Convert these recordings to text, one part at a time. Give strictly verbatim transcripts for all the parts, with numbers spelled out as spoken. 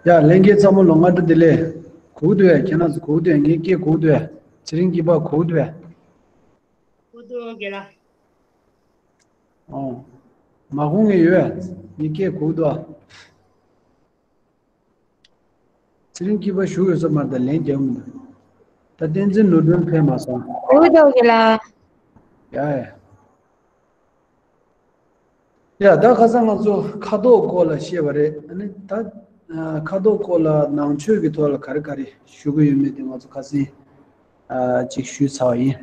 ཡ། ལྷན་རྒྱས་ཚང་མ་ལོ་སྔ་དྲོ་བདེ་ལེགས། གོ་གི་འདུག་གས། ཁྱེད་རང་ཚོ་གོ་གི་འདུག་གས། ངའི་སྐད་གོ་གི་འདུག་གས། ཚེ་རིང་སྐྱིད་པ་གོ་གི་འདུག་གས། གོ་འདུག་རྒན་ལགས། ཨོ། མ་གོ་མཁན་ཡོད་པས། ངའི་སྐད་གོ་གི་འདུག་གས། ཚེ་རིང་སྐྱིད་པ་བཞུགས་ཡོད་ས་མ་རེད། ད་ལན་རྒྱག་མི་འདུག་ད་བསྟན་འཛིན་ནོར་སྒྲོན་ཕེབས་མ་སོང་། གོ་གི་འདུག་རྒན་ལགས། ཡ་ཡ། ཡ། ད་ཁ་སང་ང་ཚོ་ཁ་དོག་སྐོར་ལ་བཤད་པ་རེད། ཨ་ནི་ད་ཨ་ཁ་དོག་སྐོར་ལ་ནང་ཆོས་ཀྱི་ཐོག་ལ་ག་རེ་ག་རེ་ཞུ་གི་ཡོད་མེད་དེ་ང་ཚོ་ཁ་སང་ཨ་ཅིག་ཞུས་ཚར་བ་ཡིན།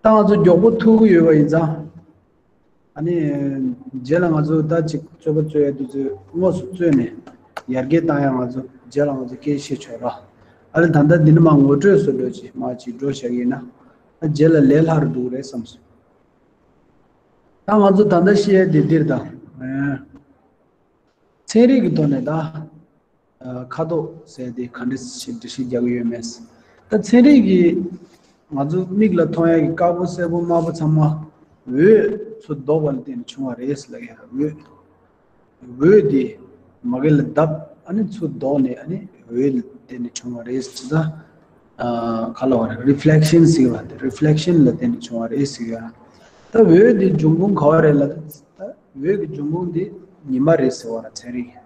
ད་ང་ཚོ་མགྱོགས་པོ་ཐུག་གི་ཡོད་པ་ཡིན་ཙང་། ཨ་ནི་རྗེས་ལ་ང་ཚོ་ད་ཅིག་རྩོད་པ་རྩོད་ཡ་དུས་ཚོད་དངོས་སུ་རྩོད་ནས་ཡར་རྒྱས་བཏང་ཡ། ང་ཚོ་རྗེས་ལ་ང་ཚོ་སྐད་བཤད་ཆོག་ར། ཨ་ནི་ད་ལྟ་འདི་ནི་མ་ངོ་སྤྲོད་བཟོ་འདྲ་ཅིག་མ་ཅིག་འགྲོ་བྱ་གི་ཡིན་ན། ཨ་རྗེས་ལ་ལས་སླ་རུ་འགྲོ་གི་རེད་བསམ་སོང་། ད་ང་ཚོ་ད་ལྟ་བཤད་ཡ་དེ་འདིར་ད། ཨེ། ཚན་རིག་གི་ཐོག་ནས་ད། ཨ་ཁ་དོག་ཟེར་དེ་ག་འདྲ་ཞིག་འགྲེལ་བཤད་རྒྱག་གི་ཡོད་མེད། ད་ཚན་རིག་གིས་ང་ཚོ་མིག་ལ་མཐོང་ཡ་གི་དཀར་པོ་སེར་པོ་དམར་པོ་ཚང་མ་འོད་ཚུར་ལྡོག་པ་ལ་བརྟེན་ནས་བྱུང་བ་རེད་ཟེར་ལབ་ཡ། འོད། འོད་དེ་མ་གི་ལ་བརྡབ། ཨ་ནི་ཚུར་ལྡོག་ནས་ཨ་ནི་འོད་ལ་བརྟེན་ནས་བྱུང་བ་རེད་ཟེར་ད། ཨ་ག་ལབ་པ་རེད། རི་ཕི་ལེག་ཤན་ཟེར་བ་དེ། རི་ཕི་ལེག་ཤན་ལ་བརྟེན་ནས་བྱུང་བ་རེད་ཟེར་ཡ། ད་འོད་དེ་འབྱུང་ཁུངས་ག་བ་རེད་ལབ་ད། འོད་ཀྱི་འབྱུང་ཁུངས་དེ་ཉི་མ་རེད་ཟེར་བ་ར། ཚན་རིག་གིས།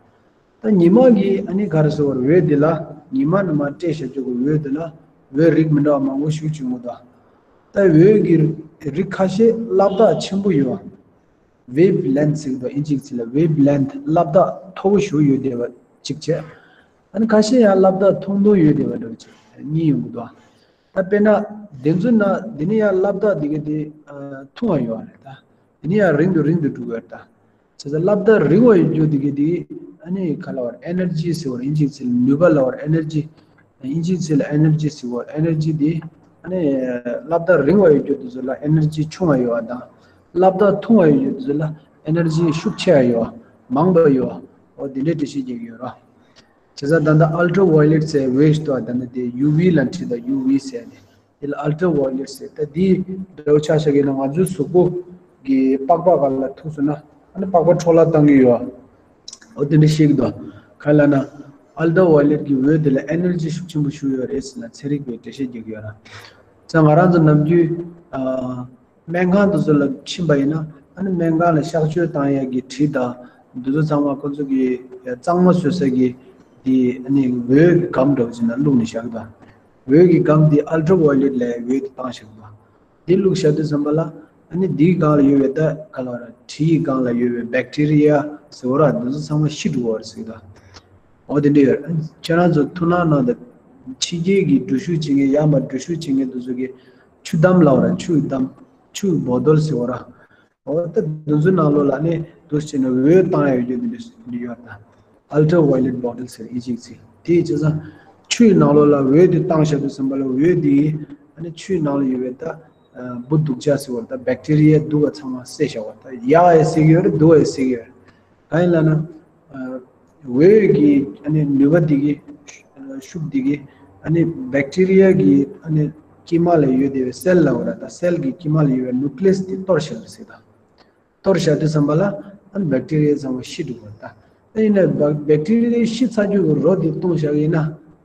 ད་ཉི་མ་གི་ཨ་ནི་ག་རེ་ཟེར་བ་ར། འོད་དེ་ལ། ཉི་མ་ནི་མར་སྤྲད་བཞག་རྒྱུ་གི་འོད་དེ་ལ་འོད་རིགས་མི་འདྲ་བ་མང་པོ་ཞིག་བྱུང་གི་འདུག་ད་འོད་ཀྱི་རིགས་ཁ་ཤས་སླ་བརྡ་ཆེན་པོ་ཡོད། ཝེབ་ལེན་ཐི་ཟེར་གི་འདུག་ཨིན་ཇིའི་ཚིག་ལ་ཝེབ་ལེན་ཐི། སླ་བརྡ་མཐོ་པོ་ཞིག་ཡོད་བསྡད་པ་གཅིག་བྱས། ཨ་ནི་ཁ་ཤས་ཡང་སླ་བརྡ་ཐུང་ཐུང་ཡོད་བསྡད་པ་འདྲ་བོ་གཅིག་གཉིས་ཡོང་གི་འདུག་ད་དཔེར་ན་དེ་ཚོ་ན་འདི་ནི་ཡང་སླ་བརྡ་འདི་ག་དེ་ཨ་ཐུང་བ་ཡོད་རེད། ད་འདི་ནི་ཡང་རིང་དུ་རིང་དུ་འགྲོ་གི་ཡོད་རེད། ད་བྱས་ཙང་སླ་བརྡ་རིང་བ་ཡོད་རྒྱུ་འདི་ག་དེ་ཨ་ནི་ག་ལབ་པ་ར། ཨེ་ནར་ཇི་ཟེར་བ་ར། ཨིན་ཇིའི་ཚིག་ལ་ནུས་པ་ལབ་པ་ར། ཨེ་ནར་ཇི། ཨིན་ཇིའི་ཚིག་ལ་ཨེ་ནར་ཇི་ཟེར་བ་ར། ཨེ་ནར་ཇི་འདི་ཨ་ནི་སླ་བརྡ་རིང་བ་ཡོད་རྒྱུ་དེ་ཚོ་ལ་ཨེ་ནར་ཇི་ཆུང་བ་ཡོད་པ་དང་། སླ་བརྡ་ཐུང་བ་ཡོད་རྒྱུ་དེ་ཚོ་ལ་ཨེ་ནར་ཇི་ཤུགས་ཆེ་བ་ཡོད་པ། མང་བ་ཡོད་པ། འོ་དེ་འདྲའི་འགྲེལ་བཤད་རྒྱག་གི་ཡོད་ར། བྱས་ཙང་ད་ལྟ་ཨལ་ཊ་ཝའི་ལེཊ་ཟེར་ཝེབ་ཞིག་འདུག་ད་ལྟ་དེ་ཡུ་ཝི་ལ་བྲིས་དང་། ཡུ་ཝི་ཟེར་ནས། དེ་ལ་ཨལ་ཊ་ཝའི་ལེཊ་ཟེར། ད་དེ་འདྲ་བོ་ཆ་བཞག་གི་ན་ང་ཚོའི་གཟུགས་པོ་གི་པགས་པ་སྒང་ལ་ཐུག་སོང་ན་ཨ་ནི་པགས་པ་འཕྲོ་བརླག་བཏང་གི་ཡོད། འོ་དེ་འདྲ་བཤད་ཀྱི་འདུག་ག་ལབ་ན་ཨལ་ཊ་ཝའི་ལེཊ་གི་འོད་དེ་ལ་ཨེ་ནར་ཇི་ཤུགས་ཆེན་པོ་ཞིག་ཡོད་རེད་ཟེར་ན་ཚན་རིག་པས་འགྲེལ་བཤད་རྒྱག་གི་ཡོད་ར། ཙང་ང་རང་ཚོ་ནམ་རྒྱུན་ཨ། སྨན་ཁང་དེ་ཚོ་ལ་ཕྱིན་པ་ཡིན་ན་ཨ་ནི་སྨན་ཁང་ལ་གཤག་བཅོས་བཏང་ཡས་ཀྱི་གྲི་དང་འདི་ཚོ་ཚང་མ་ཁོ་ཚོ་གི་གཙང་མ་བཟོ་ས་གི་དེ་ཨ་ནི་འོད་ཀྱི་སྒམ་འདྲ་བོ་ཅིག་ནང་བླུགས་ནས་བཞག་གི་འདུག་འོད་ཀྱི་སྒམ་དེ་ཨལ་ཊ་ཝའི་ལེཊ་ལབ་ཡས་འོད་དེ་བཏང་བཞག་གི་འདུག་དེ་བླུགས་བཞག་དུས་ཙམ་པ་ལ་ཨ་ནི་དེའི་སྒང་ལ་ཡོད་པའི་ད་ག་ལབ་ར། གྲི་ཡི་སྒང་ལ་ཡོད་པའི་བེག་ཊི་རི་ཡ་ཟེར་བ་ར། འདི་ཚོ་ཚང་མ་ཤི་འགྲོ་བ་རེད་ཟེར་གི་འདུག་འོ་དེ་འདྲ་ཡོད། ཁྱེད་རང་ཚོ་ཐུགས་སྣང་གནང་དང་། ཕྱི་རྒྱལ་གྱི་འགྲུལ་བཞུད་བྱེད་མཁན། ཡར་མར་འགྲུལ་བཞུད་བྱེད་མཁན་དེ་ཚོ་གིས་ཆུ་དམ་ལབ་པ་ར། ཆུ་དམ། ཆུ་བོ་ཏོལ་ཟེར་བ་ར། འོ་ད་དེ་ཚོའི་ནང་ལོགས་ལ་ནི་འདུག་སེ་བྱས་ནས་འོད་བཏང་ཡ་ཡོད་རྒྱུ་དེ་འདྲ་ཡོད་ད། ཨལ་ཊ་ཝའི་ལེཊ་བོ་ཊལ་ཟེར། ཨིན་ཇིའི་ཚིག་དེ་བྱས་ཙང་ཆུའི་ནང་ལོགས་ལ་འོད་དེ་བཏང་བཞག་དུས་ཙམ་པ་ལ་འོད་དེ་ཨ་ནི་ཆུའི་ནང་ལ་ཡོད་པའི་ད་འབུ་སྡུག་ཅག་ཟེར་བ་ར། ད་བེག་ཊི་རི་ཡ་སྡུག་པ་ཚང་མ་བསད་བཞག་པ། ད་ཡག་ཡང་བསད་ཀྱི་ཡོད་རེད། སྡུག་པ་ཡང་བསད་ཀྱི་ཡོད་རེད། གང་ཡིན་ལབ་ན། ཨ། འོད་ཀྱི་ཨ་ནི་ནུས་པ་འདི་གིས། ཤུགས་འདི་གིས་ཨ་ནི་བེག་ཊི་རི་ཡ་གི་ཨ་ནི་དཀྱིལ་མ་ལ་ཡོད་བསྡད་པའི་སེལ་ལབ་པ་ར། ད་སེལ་གྱི་དཀྱིལ་མ་ལ་ཡོད་པའི་ནུ་ཀི་ལི་ཡ་སི་དེ་གཏོར་བཞག་རེད་ཟེར་ད། གཏོར་བཞག་དུས་ཙམ་པ་ལ་ཨ་ནི་བེག་ཊི་རི་ཡ་ཚང་མ་ཤི་འགྲོ་བ་རེད་ད། ད་ཡིན་ན་བེག་ཊི་རི་ཡ་ཤི་ཚར་རྒྱུ་གི་རོ་དེ་བཏུང་བཞག་ཡིན་ན།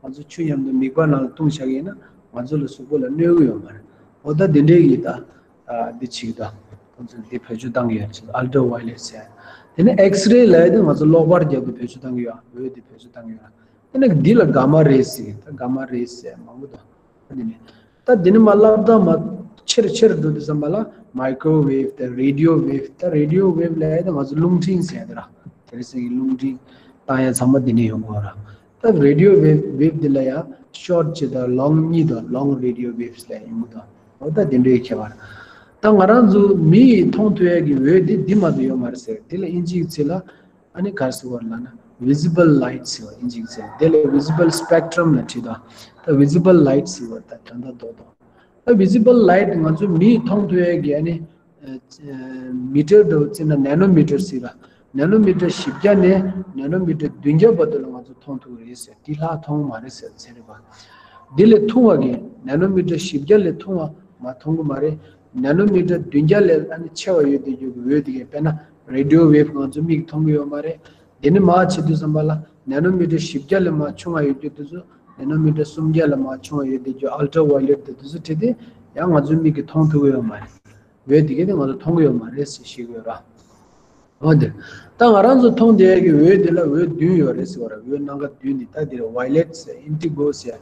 ང་ཚོ་ཆུ་མཉམ་དུ་མིད་པ་ནང་ལ་བཏུང་བཞག་ཡིན་ན་ང་ཚོ་ལ་གཟུགས་པོ་ལ་གནོད་ཀྱི་ཡོད་མ་རེད། འོ་ད་འདི་འདྲའི་གི་ད། ཨ། འདི་བྱེད་ཀྱི་འདུག་ཁོང་ཚོས་འདི་བེད་སྤྱོད་བཏང་གི་ཡོད་རེད། ཨལ་ཊ་ཝའི་ལེཊ་ཟེར། དེ་ནས་ཨེགས་རེ་ལབ་ཡ་དེ་ང་ཚོ་གློག་པར་རྒྱབ་ཏུ་བེད་སྤྱོད་བཏང་གི་ཡོད། འོད་དེ་བེད་སྤྱོད་བཏང་གི་ཡོད་ར། དེ་ནས་འདི་ལ་གྷ་མ་རེ་ཟེར། ད་གྷ་མ་རེ་ཟེར་མང་པོ་འདུག་ཨ་འདི་ནས་ད་འདི་ནས་མར་སླ་བརྡ་མར་ཆེར་ཆེར་འགྲོ་དུས་ཙམ་པ་ལ་མའི་ཀོ་ཝེབ་དང་རེ་ཌི་ཡོ་ཝེབ། ད་རེ་ཌི་ཡོ་ཝེབ་ལབ་ཡ་དེ་ང་ཚོ་རླུང་འཕྲིན་ཟེར་ཡ་དེ་ར། དེ་རིང་སང་གི་རླུང་འཕྲིན་བཏང་ཡ་ཚང་མ་འདི་ནས་ཡོང་གི་ཡོད་ར། ད་རེ་ཌི་ཡོ་ཝེབ། ཝེབ་འདི་ལ་ཡང་ཤོར་ཊི་གཅིག་དང་ལོང་གཉིས་དང་། ལོང་རེ་ཌི་ཡོ་ཝེབ་ལབ་ཡོང་གི་འདུག་འོ་ད་དེ་འདྲའི་ཁྱད་པར། ད་ང་རང་ཚོ་མི་ཡིས་མཐོང་ཐུབ་ཡ་གི་འོད་འདི་འདི་མ་གཏོགས་ཡོད་མ་རེད་ཟེར། འདི་ལ་ཨིན་ཇིའི་ཚིག་ལ་ཨ་ནི་ག་རེ་ཟེར་བ་ལབ་ན་ཝི་ཟི་བལ་ལའིཊ་ཟེར་བ། ཨིན་ཇིའི་ཚིག་དེ་ལ་ཝི་ཟི་བལ་སི་པེག་ཊམ་ལ་བྲིས་དང་། ད་ཝི་ཟི་བལ་ལའིཊ་ཟེར་བ་ད་དོན་དག་རྡོག་རྡོག་ད་ཝི་ཟི་བལ་ལའིཊ་ང་ཚོ་མིས་མཐོང་ཐུབ་ཡ་གི་ཨ་ནི་ཨ་མི་ཊར་འདྲ་བོ་བརྩིས་ན་ནེ་ནོ་མི་ཊར་ཟེར་ར། ནེ་ནོ་མི་ཊར་བཞི་བརྒྱ་ནས་ནེ་ནོ་མི་ཊར་བདུན་བརྒྱ་བར་དུ་ལ་ང་ཚོ་མཐོང་ཐུབ་ཀྱི་རེད་ཟེར། དེ་ལྷག་མཐོང་མ་རེད་ཟེར་ཚན་རིག་པ། འདི་ལས་ཐུང་བ་གི་ནེ་ནོ་མི་ཊར་བཞི་བརྒྱ་ལས་ཐུང་བ་མ་མཐོང་གི་མ་རེད། ནེ་ནོ་མི་ཊར་བདུན་བརྒྱ་ལས་ཨ་ནི་ཆེ་བ་ཡོད་དེ་ཡོད་གི་འོད་དེ་གས། དཔེར་ན་རེ་ཌི་ཡོ་ཝེབ་ང་ཚོ་མིག་མཐོང་གི་ཡོད་མ་རེད། དེ་ནི་མར་བྱེད་དུས་ཙམ་པ་ལ་ནེ་ནོ་མི་ཊར་བཞི་བརྒྱ་ལས་མར་ཆུང་བ་ཡོད་རྒྱུ་དེ་ཚོ་ནེ་ནོ་མི་ཊར་སུམ་བརྒྱ་ལས་མར་ཆུང་བ་ཡོད་བསྡད་རྒྱུ་ཨལ་ཊྲ་ཝའི་ལེཊ་དེ་དེ་ཚོ་བྲིས་ཏེ་ཡང་ང་ཚོའི་མིག་གིས་མཐོང་ཐུབ་ཀྱི་ཡོད་མ་རེད། འོད་དེ་གས་དེ་ང་ཚོ་མཐོང་གི་ཡོད་མ་རེད་ཟེར་བཤད་ཀྱི་ཡོད་ར། འོ་དེ། ད་ང་རང་ཚོ་མཐོང་བསྡད་ཡག་གི་འོད་དེ་ལ་འོད་བདུན་ཡོད་རེད་ཟེར་བ་ར། འོད་སྣ་ཁ་བདུན་དེ་ད་དེ་རེད། ཝའི་ལེཊ་ཟེར། ཨིན་ཌི་གོ་ཟེར།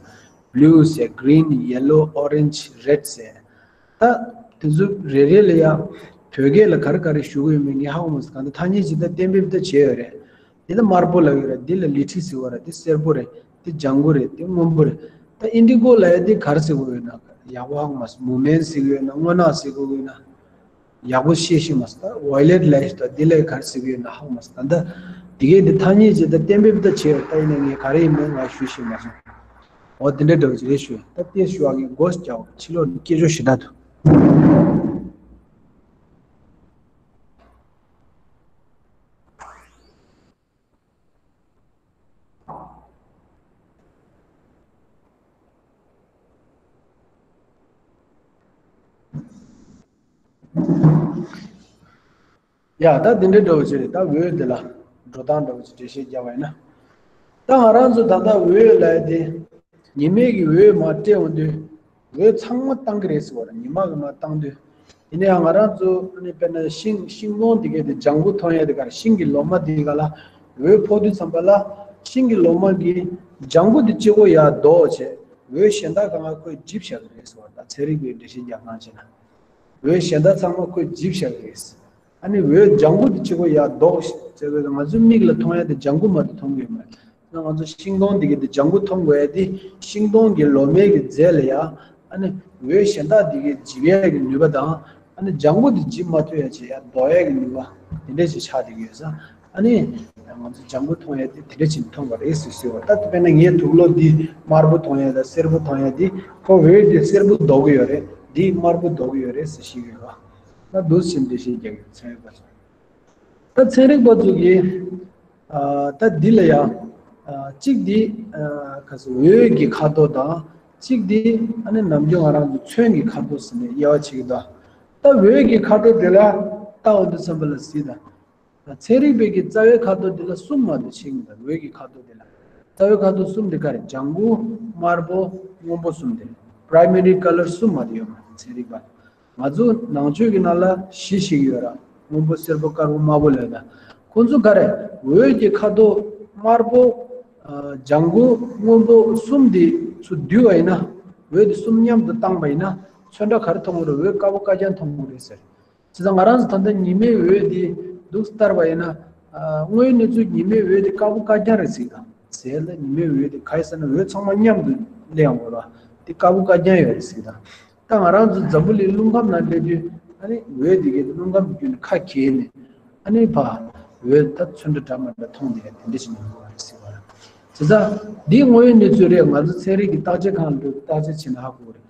བྷུ་ལུ་ཟེར། གི་རིན། ཡེ་ལོ། ཨོ་རེན་ཇི། རེཌ་ཟེར། ད་དེ་ཚོ་རེ་རེ་ལ་ཡ་བོད་སྐད་ལ་ག་རེ་ག་རེ་ཞུ་གི་ཡོད་མེད་ངས་ཧ་གོ་མ་སོང་། གང་ལྟར་ཐ་སྙད་ཇི་ལྟར་གཏན་འབེབས་ད་བྱས་ཡོད་རེད། འདི་ལ་དམར་པོ་ལབ་ཡོད་རེད། འདི་ལ་ལི་ཁྲི་ཟེར་བ་རེད། འདི་སེར་པོ་རེད། འདི་ལྗང་གུ་རེད། འདི་སྔོན་པོ་རེད། ད་ཨིན་ཌི་གོ་ལབ་ཡ་འདི་ག་རེ་ཟེར་གི་ཡོད་ན་ཡག་པོ་ཧ་གོ་མ་སོང་། མུ་མེན་ཟེར་གི་ཡོད་ན། སྔོ་ནག་ཟེར་གི་ཡོད་ན། ཡག་པོ་ཤེས་ཤེས་མ་སོང་། ད་ཝའི་ལེཊ་ལབ་ཡ་ཞིག་ད་འདི་ལ་ག་རེ་ཟེར་གི་ཡོད་ན་ཧ་གོ་མ་སོང་། ད་ལྟ་འདི་གས་འདི་ཐ་སྙད་ཅིག་ད་གཏན་འབེབས་ད་བྱས་ཡོད། ད་ཡིན་ན་ངས་ག་རེ་ཡིན་མིན་ང་ཞུ་ཤེས་མ་སོང་། འོ་དེ་འདྲ་འདྲ་བོ་ཅིག་རེད་ཞུ། ད་དེ་ཞུ་བ་གི་མགོ་སྐྱ་བོ་ཕྱི་ལོགས་ནས་སྐད་ཅོར་ཞེ་དྲག་འདུག་ཡ། ད་འདི་འདྲའི་འདྲ་བོ་ཅིག་རེད། ད་འོད་འདི་ལ་འགྲོ་སྟངས་འདྲ་བོ་ཅིག་འགྲེལ་བཤད་རྒྱག་པ་ཡིན་ན། ད་ང་རང་ཚོ་ད་ལྟ་འོད་ལབ་ཡ་དེ་ཉི་མའི་གི་འོད་མར་སྤྲད་འོང་དུས་འོད་ཚང་མ་བཏང་གི་རེད་ཟེར་བ་རེད། ཉི་མ་གི་མར་བཏང་དུས། དེ་ནས་ཡང་ང་རང་ཚོ་ཨ་ནི་དཔེར་ན་ཤིང་ཤིང་སྡོང་འདི་གའི་དེ་ལྗང་གུ་མཐོང་ཡ་དེ་ག་རེ། ཤིང་གི་ལོ་མ་འདི་ག་ལ་འོད་ཕོག་དུས་ཙམ་པ་ལ་ཤིང་གི་ལོ་མ་གི་ལྗང་གུ་དེ་གཅིག་པོ་ཡར་ལྡོག་བྱས། འོད་གཞན་དག་གང་ག་ཁོས་འཇིབ་བཞག་གི་རེད་ཟེར་བ། ད་ཚན་རིག་པའི་འགྲེལ་བཤད་རྒྱག་སྟངས་བྱས་ན། འོད་གཞན་དག་ཚང་མ་ཁོས་འཇིབ་བཞག་གི་རེད། ཨ་ནི་འོད་ལྗང་གུ་དེ་གཅིག་པོ་ཡར་ལྡོག་ཟེར་བས་ང་ཚོའི་མིག་ལ་མཐོང་ཡ་དེ་ལྗང་གུ་མ་གཏོགས་མཐོང་གི་ཡོད་མ་རེད། ང་ཚོ་ཤིང་སྡོང་འདི་གའི་དེ་ལྗང་གུ་མཐོང་དགོས་ཡ་དེ་ཤིང་སྡོང་གི་ལོ་མའི་གི་རྫས་ལ་ཡ། ཨ་ནི་འོད་གཞན་དག་འདི་གའི་འཇིབ་ཡ་གི་ནུས་པ་དང་། ཨ་ནི་ལྗང་གུ་དེ་འཇིབ་མ་ཐུབ་ཡ་བྱས་ཡ་ལྡོག་ཡ་གི་ནུས་པ་དེ་འདྲས་ཞིག་ཆགས་བསྡད་ཀྱི་ཡོད་ས། ཨ་ནི་ང་ཚོ་ལྗང་གུ་མཐོང་ཡ་དེ་དེ་འདྲས་ཞིག་མཐོང་བ་རེད་ཟེར་ཟེར་བ། ད་དཔེར་ན་ངའི་དུག་ལོག་འདི་དམར་པོ་མཐོང་ཡ་དང་སེར་པོ་མཐོང་ཡ་དེ་ཁོ་འོད་དེ་སེར་པོ་ལྡོག་གི་ཡོད་རེད། འདི་དམར་པོ་ལྡོག་གི་ཡོད་རེད་ཟེར་ཤེས་ཀྱི་ཡོད་པ། ད་འདུག་སེ་འགྲེལ་བཤད་རྒྱག་གི་ཚན་རིག་པ་ཚོ། ད་ཚན་རིག་པ་ཚོ་གིས་ཨ་ད་འདི་ལ་ཡང་ཨ་གཅིག་འདི་ཨ་ག་ཟེར་འོད་ཀྱི་ཁ་དོག་དང་། གཅིག་འདི་ཨ་ནི་ནམ་རྒྱུན་ང་རང་ཚོ་ཚོན་གྱི་ཁ་དོག་ཟེར་ནས་དབྱེ་བ་ཕྱེ་གི་འདུག་ད་འོད་ཀྱི་ཁ་དོག་དེ་ལ་ལྟ་འོང་དུས་ཙམ་པ་ལ་གཟིགས་དང་། ཚན་རིག་པས་ཀྱི་རྩ་བའི་ཁ་དོག་འདི་ལ་གསུམ་མ་གཏོགས་ཕྱེ་གི་མི་འདུག་འོད་ཀྱི་ཁ་དོག་འདི་ལ་རྩ་བའི་ཁ་དོག་གསུམ་འདི་ག་རེ། ལྗང་གུ། དམར་པོ། སྔོན་པོ་གསུམ་འདི་རེད། པ་རའི་མ་རི་ཀ་ལར་གསུམ་མ་གཏོགས་ཡོད་མ་རེད་ཚན་རིག་པ། ང་ཚོ་ནང་ཆོས་ཀྱི་ནང་ལ་བཞི་ཞིག་ཡོད་ར། སྔོན་པོ་སེར་པོ་དཀར་པོ་དམར་པོ་ལབ་ད། ཁོང་ཚོ་ག་རེ། འོད་ཀྱི་ཁ་དོག་དམར་པོ། ལྗང་གུ། སྔོན་པོ་གསུམ་འདི་ཚུར་བསྡུས་པ་ཡིན་ན། འོད་འདི་གསུམ་མཉམ་དུ་བཏང་པ་ཡིན་ན་ཚོན་ཁྲ་ག་རེ་མཐོང་གི་རེད། འོད་དཀར་པོ་དཀར་རྐྱང་མཐོང་གི་རེད་ཟེར། བྱས་ཙང་ང་རང་ཚོ་ད་ལྟ་ཉི་མའི་འོད་འདི་འདུག་སེ་བལྟས་པ་ཡིན་ན། ཨ་དངོས་ཡོད་གནས་ཚུལ་ཉི་མའི་འོད་འདི་དཀར་པོ་དཀར་རྐྱང་རེད་ཟེར་གི་འདུག་ཟེར་ལ། ཉི་མའི་འོད་འདི་ག་རེ་ཟེར་ན་འོད་ཚང་མ་མཉམ་དུ་སླེབས་ཡོང་གི་རེད་པ། འདི་དཀར་པོ་དཀར་རྐྱང་ཡོད་རེད་ཟེར་གི་འདུག་ད་ང་རང་ཚོ་འཛམ་བུ་གླིང་རླུང་ཁམས་ནང་སླེབས་དུས་ཨ་ནི་འོད་འདི་གའི་རླུང་ཁམས་བརྒྱུད་ནས་ཁ་གྱེས་ནས་ཨ་ནི་ཕར་འོད་ད་ཚོན་ཁྲ་འདྲ་མི་འདྲ་མཐོང་བསྡད་ཡ་དེ་འདྲ་ཞིག་ཡོང་གི་རེད་ཟེར་བ་རེད། བྱས་ཙང་འདི་དངོས་ཡོད་གནས་ཚུལ་རེད། ང་ཚོ་ཚན་རིག་གི་བརྟག་དཔྱད་ཁང་ལ་འགྲོ་བརྟག་དཔྱད་བྱས་ན་ཧ་གོ་གི་རེད།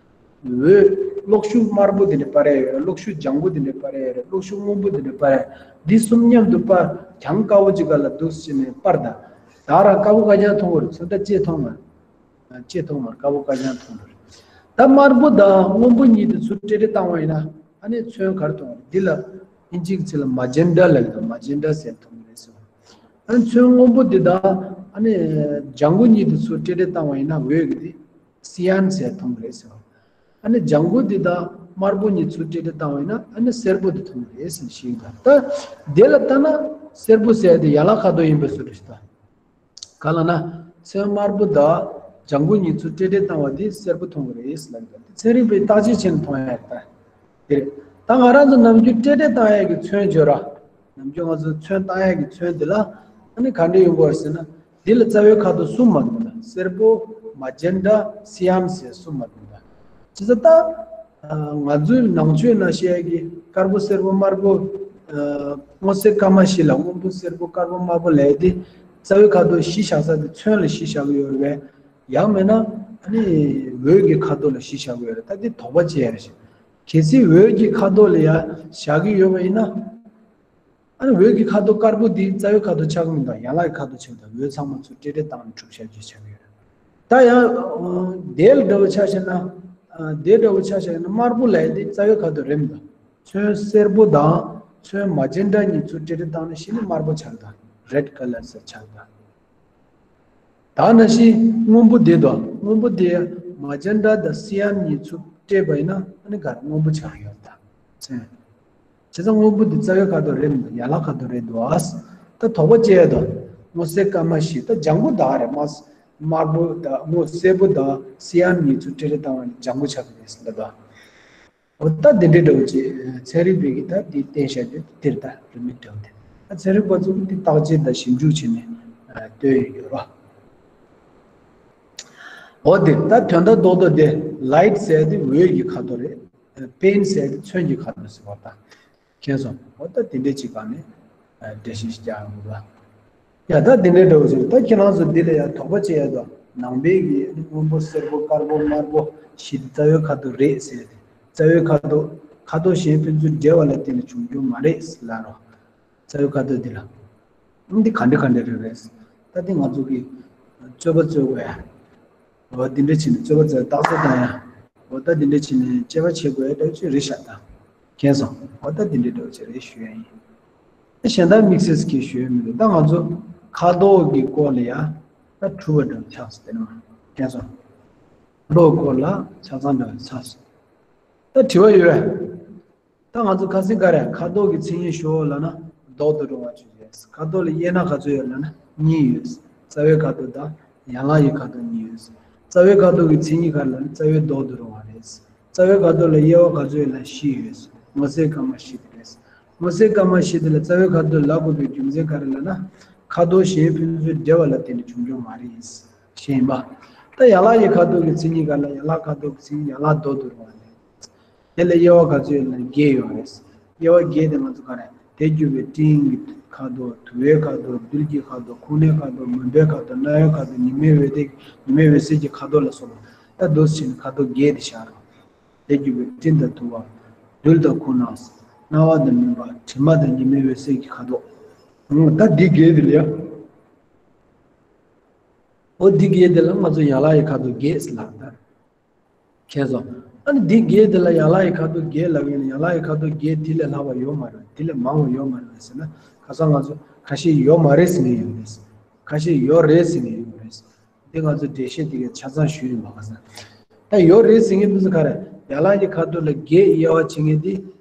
འོད་གློག་ཤུགས་དམར་པོ་དེ་འདྲ་སྤར་ཡ་ཡོད་རེད། གློག་ཤུགས་ལྗང་གུ་དེ་འདྲ་སྤར་ཡ་ཡོད་རེད། གློག་ཤུགས་སྔོན་པོ་དེ་འདྲ་སྤར་ཡ། འདི་གསུམ་མཉམ་དུ་སྤར། གྱང་དཀར་པོ་གཅིག་སྒང་ལ་འདུག་སེ་བྱས་ནས་སྤར་དང་། ད་རང་དཀར་པོ་དཀར་རྐྱང་མཐོང་གི་རེད། ཚོན་ཁྲ་ལྕེས་མཐོང་མ་རེད། ལྕེས་མཐོང་མ་རེད། དཀར་པོ་དཀར་རྐྱང་མཐོང་གི་རེད། ད་དམར་པོ་དང་སྔོན་པོ་གཉིས་དེ་ཚུར་སྤྲེལ་སྤྲེལ་བཏང་བ་ཡིན་ན་ཨ་ནི་ཚོན་ག་རེ་མཐོང་གི་རེད། འདི་ལ་ཨིན་ཇིའི་ཚིག་ལ་མ་ཇེན་ཌ་ལབ་ཀྱི་འདུག་མ་ཇེན་ཌ་ཟེར་མཐོང་གི་རེད་ཟེར་བ། ཨ་ནི་ཚོན་སྔོན་པོ་འདི་དང་ཨ་ནི་ལྗང་གུ་གཉིས་དེ་ཚུར་སྤྲེལ་སྤྲེལ་བཏང་བ་ཡིན་ན་འོད་ཀྱི་དེ། སི་ཡན་ཟེར་མཐོང་གི་རེད་ཟེར་བ། ཨ་ནི་ལྗང་གུ་འདི་དང་དམར་པོ་གཉིས་ཚུར་སྤྲེལ་སྤྲེལ་བཏང་བ་ཡིན་ན་ཨ་ནི་སེར་པོ་འདི་མཐོང་གི་རེད་ཟེར་ཞིག་དང་། ད་དེ་ལ་ལྟ་ན་སེར་པོ་ཟེར་དེ་ཡན་ལག་ཁ་དོག་ཡིན་པའི་བཟོ་འདྲ་ཞིག་དང་། ག་ལ་ན་ཚོན་དམར་པོ་དང་ལྗང་གུ་གཉིས་ཚུར་སྤྲེལ་སྤྲེལ་བཏང་བ་འདི་སེར་པོ་མཐོང་གི་རེད་ཟེར་ལབ་ཀྱི་འདུག་ཚན་རིག་པས་བརྟག་དཔྱད་བྱས་ནས་མཐོང་ཡ་རེད་ད། དེ་རེད། ད་ང་རང་ཚོ་ནམ་རྒྱུན་སྤྲེལ་སྤྲེལ་བཏང་ཡ་གི་ཚོན་བརྗོད་ར། ནམ་རྒྱུན་ང་ཚོ་ཚོན་བཏང་ཡ་གི་ཚོན་འདི་ལ་ཨ་ནི་ག་འདྲ་ཡོང་གི་རེད་ཟེར་ན། འདི་ལ་རྩ་བའི་ཁ་དོག་གསུམ་མ་འདུག་ད། སེར་པོ། མ་ཇེན་ཌ། སི་ཡམ་ཟེར་གསུམ་མ་འདུག་ད། བྱས་ཙང་ད་ང་ཚོའི་ནང་ཆོས་ནང་བཤད་ཡ་གི་དཀར་པོ་སེར་པོ་དམར་པོ། སྔོ་སེར་དཀར་དམར་བཞི་ལ་སྔོན་པོ་སེར་པོ་དཀར་པོ་དམར་པོ་ལབ་ཡ་དེ་རྩ་བའི་ཁ་དོག་གཞི་བཞག་ས་དེ་ཚོན་ལ་གཞི་བཞག་གི་ཡོད་རེད་པས། ཡང་མིན་ན་ཨ་ནི་འོད་ཀྱི་ཁ་དོག་ལ་གཞི་བཞག་གི་ཡོད་རེད། ད་འདི་དོགས་པ་ཅིག་ཡོད་རེད་ཤག་གལ་སྲིད་འོད་ཀྱི་ཁ་དོག་ལ་ཡ་བཞག་གི་ཡོད་པ་ཡིན་ན། ཨ་ནི་འོད་ཀྱི་ཁ་དོག་དཀར་པོ་འདི་རྩ་བའི་ཁ་དོག་ཆགས་ཀྱི་མི་འདུག་ཡན་ལག་གི་ཁ་དོག་ཆགས་ཀྱི་འདུག་འོད་ཚང་མ་ཚུར་སྤྲེལ་སྤྲེལ་བཏང་ནས་གྲུབ་ཆགས་ཀྱི་ཆགས་ཀྱི་ཡོད་རེད། ད་ཡང་དེ་ལ་འདྲ་བོ་ཆ་བཞག་ན། དེ་འདྲ་བོ་ཆ་བཞག་ན་དམར་པོ་ལབ་ཡ་འདི་རྩ་བའི་ཁ་དོག་རེད་མི་འདུག་ཚོན་སེར་པོ་དང་ཚོན་མ་ཇེན་ཌ་གཉིས་ཚུར་སྤྲེལ་སྤྲེལ་བཏང་ནས་གཞི་ནས་དམར་པོ་ཆགས་ཀྱི་འདུག red colour ཟེར་ཆགས་ད། ད་ནང་བཞིན་སྔོན་པོ་འདི་དང་སྔོན་པོ་འདི་magenta དང་cyan གཉིས་ཚུར་སྤྲད་པ་ཡིན་ན་ཨ་ནི་ག་རེ་སྔོན་པོ་ཆགས་ཡོད་ད། བྱས་ཙང་སྔོན་པོ་འདི་རྩ་བའི་ཁ་དོག་རེད་མི་འདུག་ཡན་ལག་ཁ་དོག་རེད་འདུག་ཨ། ད་དོགས་པ་སྐྱེ་ཡ་དང་སྔོ་སེར་སྐར་མ་བཞི་ད་ལྗང་གུ་དག་རེད་མ། དམར་པོ་དང་སྔོ་སེར་པོ་དང་cyan གཉིས་ཚུར་སྤྲད་རེ་བཏང་བ་ནི་ལྗང་གུ་ཆགས་ཀྱི་རེད་ཟེར་ལབ་ད། འོ་ད་འདི་འདྲའི་འདྲ་བོ་ཅིག་ཚན་རིག་པས་ཀྱི་ད་འདི་བསྟན་བཞག་རྒྱུ་དེར་ད་རིན་མེད་འདྲ་བོ་དེ། ད་ཚན་རིག་པ་ཚོ་འདི་བརྟག་དཔྱད་དང་ཞིབ་འཇུག་བྱས་ནས་བཏོན་ཡོད་རོ། འོ་དེ་ད་དོན་དག་རྡོག་རྡོག་དེ་light ཟེར་དེ་འོད་ཀྱི་ཁ་དོག་རེད། pain ཟེར་དེ་མཚོན་གྱི་ཁ་དོག་ཟེར་བ་ད། མཁྱེན་སོང་། འོ་ད་དེ་འདྲའི་ཅིག་སྒང་ནས་འགྲེལ་བཤད་ཞིག་རྒྱག་ཡོང་གི་ཡ་ད་དེ་འདྲའི་འདྲ་བོ་ཟེར་ད་ཁྱེད་རང་ཚོ་འདི་ལ་ཡང་དོགས་པ་བྱེད་ཡ་དང་ནང་པའི་གི་སྔོན་པོ་སེར་པོ་དཀར་པོ་དམར་པོ་ཞིག་རྩ་བའི་ཁ་དོག་རེད་ཟེར་ཏེ་རྩ་བའི་ཁ་དོག་ཁ་དོག་གཞན་ཕན་ཚུན་འབྲེལ་བ་ལ་བརྟེན་ནས་བྱུང་རྒྱུ་མ་རེད་ཟེར་ལབ་རོགས། རྩ་བའི་ཁ་དོག་འདི་ལ། འདི་ག་འདྲ་ག་འདྲ་རེད་རེད། ད་འདི་ང་ཚོ་གི་རྩོད་པ་རྩོད་དགོས་ཡ། འོ་འདི་འདྲ་བྱས་ནས་རྩོད་པ་རྩོད་རྟགས་གསལ་བཏང་ཡ། འོ་ད་འདི་འདྲ་བྱས་ནས་དཔྱད་པ་བྱེད་དགོས་ཡ་འདྲ་ཅིག་རེད་ཤག་ད། མཁྱེན་སོང་། འོ་ད་འདི་འདྲ་འདྲ་ཅིག་རེད་ཞུ་ཡ་ཡིན། ད་གཞན་དག་དམིགས་བསལ་གྱིས་ཞུ་ཡ་མི་འདུག་ད་ང་ཚོ་ཁ་དོག་གི་སྐོར་ལ་ཡ། ད་དྲི་བ་འདྲ་ཆགས་སོང་དེ་ནི་མ། མཁྱེན་སོང་། ཁ་དོག་སྐོར་ལ་ཆ་ཚང་འདྲ་ཆགས་སོང་། ད་དྲི་བ་ཡོད། ད་ང་ཚོ་ཁ་སང་ག་རེ་ཁ་དོག་གི་མཚན་ཉིད་ཞུའོ་ལབ་ན་ལྡོག་ཏུ་རུང་བ་ཅིག་རེད། ཁ་དོག་ལ་དབྱེ་ན་ག་ཚོད་ཡོད་ལབ་ན་གཉིས་ཡོད། རྩ་བའི་ཁ་དོག་དང་ཡན་ལག་གི་ཁ་དོག་གཉིས་ཡོད། རྩ་བའི་ཁ་དོག་གི་མཚན་ཉིད་ག་རེ་ལབ་ན་རྩ་བའི་ལྡོག་ཏུ་རུང་བ་རེད། རྩ་བའི་ཁ་དོག་ལ་དབྱེ་བ་ག་ཚོད་ཡོད་ལབ་ན་བཞི་ཡོད། སྔོ་སེར་སྐར་མ་བཞི་དེ་རེད། སྔོ་སེར་སྐར་མ་བཞི་དེ་ལ་རྩ་བའི་ཁ་དོག་ལབ་དགོས་པའི་རྒྱུ་མཚན་ག་རེ་ལབ་ན་ཁ་དོག་གཞན་ཕན་ཚུན་འབྲེལ་བ་ལ་བརྟེན་ནས་བྱུང་རྒྱུ་མ་རེད། ཞེས་ཡིན་པ། ད་ཡན་ལག་གི་ཁ་དོག་གི་མཚན་ཉིད་ག་རེ་ལབ་ན་ཡན་ལག་ཁ་དོག་གི་མཚན་ཉིད་ཡན་ལག་ལྡོག་ཏུ་རུང་བ་རེད། དེ་ལ་དབྱེ་བ་ག་ཚོད་ཡོད་ན་བརྒྱད་ཡོད་རེད། དབྱེ་བ་བརྒྱད་དེ་ང་ཚོ་ག་རེ། དལ་འགྱུར་བའི་སྤྲིན་གྱི་ཁ་དོག་དུ་བའི་ཁ་དོག་རྡུལ་གྱི་ཁ་དོག་ཁུག་རྣའི་ཁ་དོག་མུན་པའི་ཁ་དོག་སྣང་བའི་ཁ་དོག་ཉི་མའི་འོད་ཟེར་ཉི་མའི་འོད་ཟེར་གྱི་ཁ་དོག་ལ་སོགས་པ། ད་འདུག་སེ་བྱས་ནས་ཁ་དོག་བརྒྱད་དེ་བཞག་རོགས། དལ་འགྱུར་བའི་སྤྲིན་དང་དུ་བ། རྡུལ་དང་ཁུག་རྣ། སྣང་བ་དང་མུན་པ། དྲི་མ་དང་ཉི་མའི་འོད་ཟེར་གྱི་ཁ་དོག་ད་འདི་བརྒྱད་དེ་ལ་ཡ། འོ་འདི་བརྒྱད་དེ་ལ་ང་ཚོ་ཡན་ལག་གི་ཁ་དོག་བརྒྱད་ཟེར་ལབ་ད། མཁྱེན་སོང་། ཨ་ནི་འདི་བརྒྱད་དེ་ལ་ཡན་ལག་གི་ཁ་དོག་བརྒྱད་ལབ་ཡིན་ན་ཡན་ལག་གི་ཁ་དོག་བརྒྱད་དེ་ལས་ལྷག་པ་ཡོད་མ་རེད་དེ་ལས་མང་བ་ཡོད་མ་རེད་ཟེར་ན་ཁ་སང་ང་ཚོ་ཁ་ཤས་ཡོད་མ་རེད་ཟེར་ནས་ཡོད་རེད། ཁ་ཤས་ཡོད་རེད་ཟེར་ནས་ཡོད་རེད། འདི་ང་ཚོ་འགྲེལ་བཤད་དེ་གའི་ཆ་ཚང་ཞུས་ཡིན་པ་ཁ་སང་། ད་ཡོད་རེད་ཟེར་མཁན་འདི་ཚོ་ག་རེ་ཡན་ལག་གི་ཁ་དོག་ལ་བརྒྱད་དབྱེ་བ་ཕྱེ་མཁན་འདི་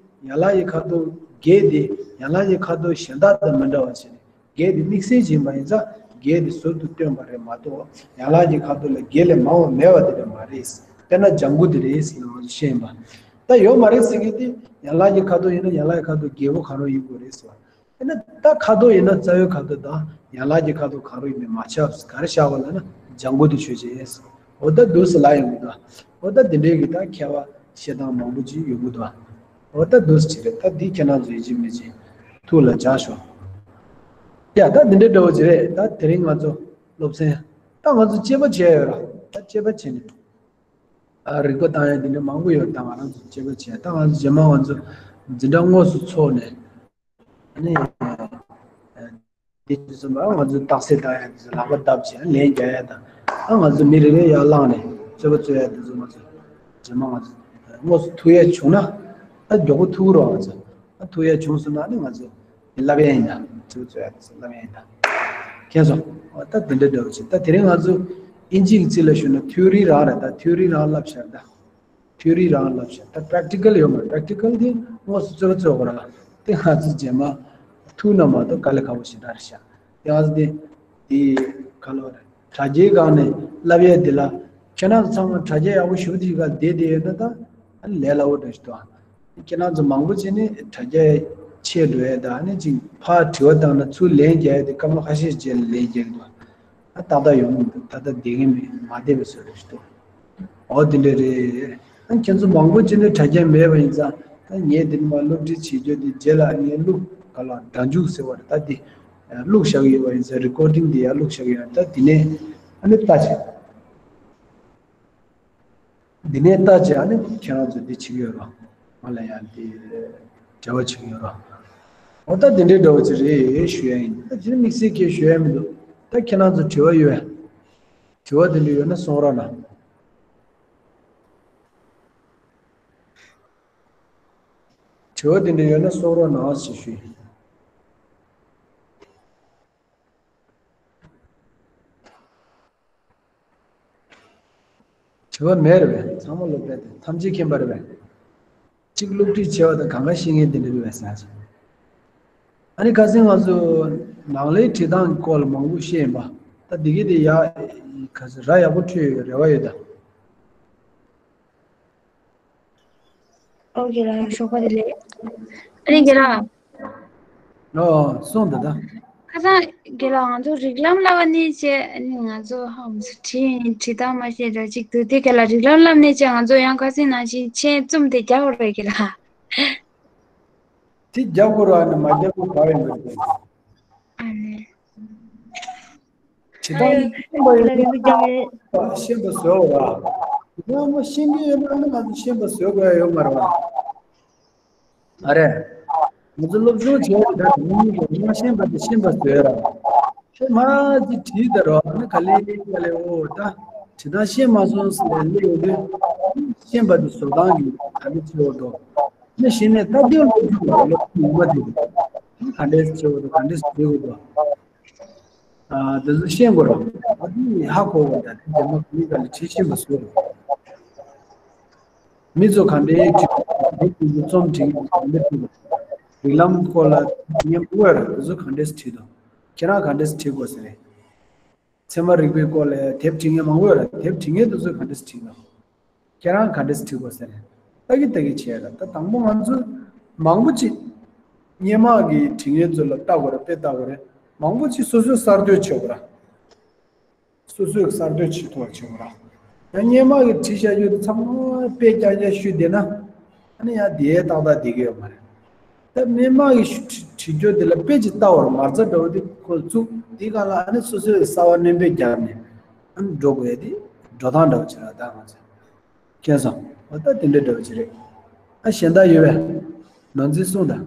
ཡན་ལག་གི་ཁ་དོག་བརྒྱད་དེ་ཡན་ལག་གི་ཁ་དོག་གཞན་དག་དང་མི་འདྲ་བ་བྱས་ནས། བརྒྱད་དེ་དམིགས་བསལ་ཡིན་པ་ཡིན་ཙང་བརྒྱད་དེ་ཟུར་དུ་བཏོན་པ་རེད་མ་གཏོགས་ཡན་ལག་གི་ཁ་དོག་ལ་བརྒྱད་ལས་མང་བ་མེད་པ་དེ་འདྲ་མ་རེད། དཔེར་ན་ལྗང་གུ་དེ་རེད་ཟེར་ནས་ང་ཚོ་བཤད་ཡིན་པ། ད་ཡོད་མ་རེད་ཟེར་མཁན་དེ་ཡན་ལག་གི་ཁ་དོག་ཡིན་ན་ཡན་ལག་གི་ཁ་དོག་བརྒྱད་པོ་གང་རུང་ཡིན་དགོས་རེད་ཟེར་བ། དཔེར་ན་ད་ཁ་དོག་ཡིན་ན་རྩ་བའི་ཁ་དོག་དང་ཡན་ལག་གི་ཁ་དོག་གང་རུང་ཡིན་པས་མ་ཁྱབ་ག་རེ་བཞག་པ་ལབ་ན་ལྗང་གུ་དེ་ཆོས་ཅན། འོ་ད་འདུག་སེ་ལབ་ཡོང་གི་འདུག་འོ་ད་དེ་འདྲའི་གི་ད་ཁྱད་པར་བཤད་སྟངས་མང་པོ་ཅིག་ཡོང་གི་འདུག་འོ་ད་འདུག་སེ་ཅིག་རེད། ད་འདི་ཁྱེད་རང་ཚོ་ཡིན་གཅིག་མིན་གཅིག་ཐུགས་ལ་འཇགས་ཤོག་ཡ་ད་དེ་འདྲའི་འདྲ་བོ་ཅིག་རེད། ད་དེ་རིང་ང་ཚོ་སློབ་ཚན་ད་ང་ཚོ་དཔྱད་པ་བྱས་ཡོད་ར། ད་དཔྱད་པ་བྱས་ནས་ཨ་རིག་པ་བཏང་ཡ་དེ་འདྲ་མང་པོ་ཡོད། ད་ང་རང་ཚོ་དཔྱད་པ་བྱས་ད་ང་ཚོ་རྗེས་མ་ང་ཚོ་འཛིན་གྲྭ་དངོས་སུ་འཚོགས་ནས་ཨ་ནི། འདི་ཚོ་མ་ང་ཚོ་རྟགས་གསལ་བཏང་ཡ་འདི་ཚོ་ལག་པ་བརྡབ་བྱས་ལན་རྒྱག་ཡ་དང་ཨ་ང་ཚོ་མི་རེ་རེ་ཡར་བླངས་ནས་རྩོད་པ་རྩོད་ཡ་འདི་ཚོ་ང་ཚོ་རྗེས་མ་ང་ཚོ་དངོས་སུ་ཐུག་ཡ་བྱུང་ན་ད་མགྱོགས་པོ་ཐུག་རོགས། ང་ཚོ་ཨ་ཐུག་ཡ་བྱུང་སོང་ན་ནི་ང་ཚོ་བསླབ་ཡ་ཡིན་ད་རྩོད་པ་རྩོད་ཡ་འདི་ཚོ་བསླབ་ཡ་ཡིན་ད། མཁྱེན་སོང་། ད་དེ་འདྲ་འདྲ་བོ་ཅིག་ད་དེ་རིང་ང་ཚོ་ཨིན་ཇི་གི་ཚིག་ལ་ཞུས་ན་ཐིའོ་རི་རང་རེད། ད་ཐིའོ་རི་རང་བསླབ་བྱར་ད། ཐིའོ་རི་རང་བསླབ་བྱ་ད་པེ་རེག་ཊི་ཀལ་ཡོད་མ་རེད། པེ་རེག་ཊི་ཀལ་དེ་དངོས་སུ་རྩོད་པ་རྩོད་དགོས་ར། དེ་ང་ཚོ་རྗེས་མ་ཐུག་ན་མ་གཏོགས་དཀའ་ལས་ཁག་པོ་ཞེ་དྲག་རེད་ཤག་དེ་ང་ཚོ་དེ་དེ་ག་ལ་བ་རེད། དྲ་རྒྱའི་སྒང་ནས་བསླབ་ཡས་དེ་ལ་ཁྱེད་རང་ཚོ་ཚང་མ་དྲ་རྒྱ་ཡག་པོ་ཞེ་པོ་དེ་ཞིག་ག་བསྡད་བསྡད་ཡོད་ན་ད་ཨ་ལས་སླ་བོ་འདྲ་ཞིག་འདུག་ཨ་ཁྱེད་རང་ཚོ་མང་པོ་བྱས་ནས་དྲ་རྒྱ་ཆད་འགྲོ་ཡས་ད་ཨ་ནི་ཅིག་ཕར་དྲི་བ་བཏང་ན་ཚུར་ལན་རྒྱག་ཡས་དེ་སྐར་མ་ཁ་ཤས་རྗེས་ལ་ལན་རྒྱག་གི་འདུག་ཨ་ཏག་ཏག་ཡོང་གི་མི་འདུག་ད་ལྟ་བསྡད་མཁན་མེད་མ་བསྡད་པའི་བཟོ་འདྲ་ཞིག་འདུག་འོ་དེ་འདྲ་རེད། ཨ་ཁྱེད་ཚོ་མང་པོ་ཅིག་ནས་དྲ་རྒྱ་མེད་པ་ཡིན་ཙང་ད་ངས་འདི་ནས་མར་སློབ་ཁྲིད་བྱེད་རྒྱུ་དེ་རྗེས་ལ་ངས་བླུག་ག་ལ་སྒྲ་འཇུག་ཟེར་བ་རེད། ད་འདི་བླུག་བཞག་གི་ཡོད་པ་ཡིན་ཙང་རི་ཀོར་ཌིང་འདི་ཡར་བླུག་བཞག་གི་ཡོད། ད་འདི་ནས་ཨ་ནི་ལྟ་བྱེད། འདི་ནས་ལྟ་བྱེད་ཨ་ནི་ཁྱེད་རང་ཚོ་འདི་བྱེད་ཀྱི་ཡོད་རོགས། ང་ལ་ཡང་འདི་འབྲེལ་བ་བྱེད་ཀྱི་ཡོད་རོགས། འོ་ད་འདི་འདྲའི་འདྲ་བོ་ཅིག་རེད་ཞུ་ཡ་ཡིན། ད་དེ་ནི་དམིགས་བསལ་གྱིས་ཞུ་ཡ་མི་འདུག་ད་ཁྱེད་རང་ཚོ་དྲི་བ་ཡོད། དྲི་བ་དེ་འདྲ་ཡོད་ན་གསུང་རོགས་གནང་། དྲི་བ་དེ་འདྲ་ཡོད་ན་གསུང་རོགས་གནང་ཞེས་ཞུས། དྲི་བ་མེད་རེད་པས། ཚང་མ་སློབ་གྲྭའི་དེ་ཐམས་ཅད་མཁྱེན་པ་རེད་པས། གཅིག་སློབ་ཁྲིད་བྱས་པ་དང་གང་ག་ཤེས་མཁན་དེ་འདྲ་རེད་པས་ཟེར། ཨ་ནི་ཁ་སང་ང་ཚོ་ནང་ལས་བྲིས་སྟངས་སྐོར་ལ་མང་པོ་བཤད་ཡིན་པ། ད་འདི་གི་དེ་ཡ་ག་ཚོད་ར་ཡག་པོ་འཕྲོད་ཡོད་རེ་བ་ཡོད་ད། ཨོ་ཁེ་ལགས། ཞོགས་པ་བདེ་ལེགས། ཨ་ནི་རྒན་ལགས། ཨོ། གསུངས་འདུག་ད། ཁ་སང་རྒན་ལགས་ང་ཚོ་རིགས་ལམ་བསླབ་པ་ནས་བྱས། ཨ་ནི་ང་ཚོ་ཧ་མ་སུ་བྲིས་ཡིན། བྲིས་སྟངས་མ་ཤེས་འདྲ་ཅིག་འདུག་དེ་ག་ལ་རིགས་ལམ་བསླབ་ནས་བྱས་ང་ཚོ་ཡང་ཁ་སང་ནང་བཞིན་མཆན་རྩོམ་དེ་རྒྱག་དགོས་རེད་རྒན་ལགས། དེ་རྒྱག་དགོས་ར་ནི་མ་རྒྱག་དགོས་ག་ཡིན་པ་རེད། ཨ་ནི། ཇི་ལྟར་ཤེས་པ་ཡོད་ན་ཤེས་པ་བཟོ་བ། ཡང་མ་ཤེས་ཀྱི་ཡོད་ན་ང་ཚོ་ཤེས་པ་བཟོ་དགོས་ཡ་ཡོད་མ་རེད་པ། ཨ་རེད། ང་ཚོ་སློབ་སྦྱོང་བྱས་ད་མི་གཉིས་ཀྱི་མ་ཤེས་པ་དེ་ཤེས་པ་བཟོས་ར། ཤེས་མ་ཅི་བྲིས་ད་རོགས་ནི་ག་ལེ་ག་ལེ་འོ་ད་ཇི་ལྟར་ཤེས་མ་སོང་ཟེར་ལེ་ཡོད་དུས་ཤེས་པ་དེ་བཟོ་སྟངས་ཀྱི་ག་ལེ་བྱེད་འོ་དོ། ནི་ཤེས་ནས་ད་དེ་སློབ་སྦྱོང་ལ་སློབ་སྦྱོང་ཡོད་མ་དེ་ག་འདྲས་བྱེད་འོ་དོ་ག་འདྲས་བྱེད་འོ་དོ། ཨ། དེ་ཚོ་ཤེས་དགོས་རེད། ཨ་ནི་ཧ་གོ་བ་དང་དེ་རྗེས་མ་ག་ལེ་ག་ལེ་བྲིས་ཤེས་པ་བཟོས་རེད། མི་ཚོ་ག་འདྲའི་བྲིས་རྩོམ་བྲིས་ག་འདྲ་བྲིས་རིགས་ལམ་སྐོར་ལ་ངས་མང་པོ་ཡོད་རེད། དེ་ཚོ་ག་འདྲས་བྲིས་དང་ཁྱེད་རང་ག་འདྲས་བྲིས་དགོས་ཟེར་རེད། ཚད་མ་རིག་པའི་སྐོར་ལ་དེབ་བྲིས་མཁན་མང་པོ་ཡོད་རེད། དེབ་བྲིས་མཁན་དེ་ཚོ་ག་འདྲས་བྲིས་དང་། ཁྱེད་རང་ག་འདྲས་བྲིས་དགོས་ཟེར་ནས་ལྟ་གི་ལྟ་གི་བྱས་ལ། ད་དང་པོ་ང་ཚོ་མང་པོ་ཅིག་སྔོན་མ་གི་བྲིས་མཁན་ཚོ་ལ་ལྟ་དགོས་རེད། དཔེ་ལྟ་དགོས་རེད། མང་པོ་ཅིག་སོ་སོས་གསར་གཏོད་བྱེད་དགོས་ར། སོ་སོས་གསར་གཏོད་བྱེད་ཐུབ་པ་བྱེད་དགོས་ར། ཡང་སྔོན་མ་གི་བྲིས་བཞག་རྒྱུ་དེ་ཚང་མ་དཔེ་རྐྱང་རྐྱང་བཤུས་བསྡད་ན་ཨ་ནི་ཡང་དེའི་ཏག་ཏག་བསྡད་ཀྱི་ཡོད་མ་རེད། ད་སྔོན་མ་གི་བྲིས་རྒྱུ་དེ་ལ་དཔེ་ཅིག་ལྟ་བར་མ་རྩ་འདྲ་བོ་དེ་ཁོ་བཙུགས་དེའི་སྒང་ལ་ཨ་ནི་སོ་སོས་གསར་པ་སྣོན་པ་བརྒྱབ་ནས་ཨ་ནི་འགྲོ་དགོས་ཡ་དེ་འགྲོ་སྟངས་འདྲ་བོ་བྱེད་ར། ད་ང་ཚོ་མཁྱེན་སོང་། འོ་ད་དེ་འདྲ་འདྲ་བོ་ཅིག་རེད། ཨ་གཞན་དག་ཡོད་པས། ནོར་འཛིན་གསུངས་དང་།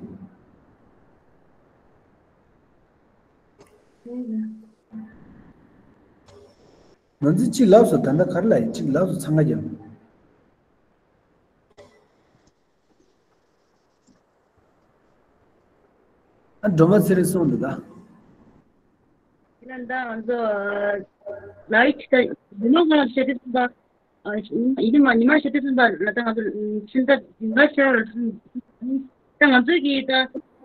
ནོར་འཛིན་གཅིག་ལབ་སོང་། ད་ལྟ་ག་རེ་ལབ་ཡིན། གཅིག་ལབ་སོང་། འཚང་ཁ་རྒྱབ། ཨ་སྒྲོལ་མ་ཚེ་རིང་གསུངས་འདུག་ད། ཁྱེད་རང་ད་ང་ཚོ་ལའི་ཆི་ད་རྒྱུ་མ་ང་བཤད་དེ་ད། ཨ་ཡིན་མ་ཉི་མ་བཤད་དེ་ད་ལ་ད་ང་ཚོ་ཕྱིན་ད་ང་ཤར་ད་ང་ཚོ་གི་ད་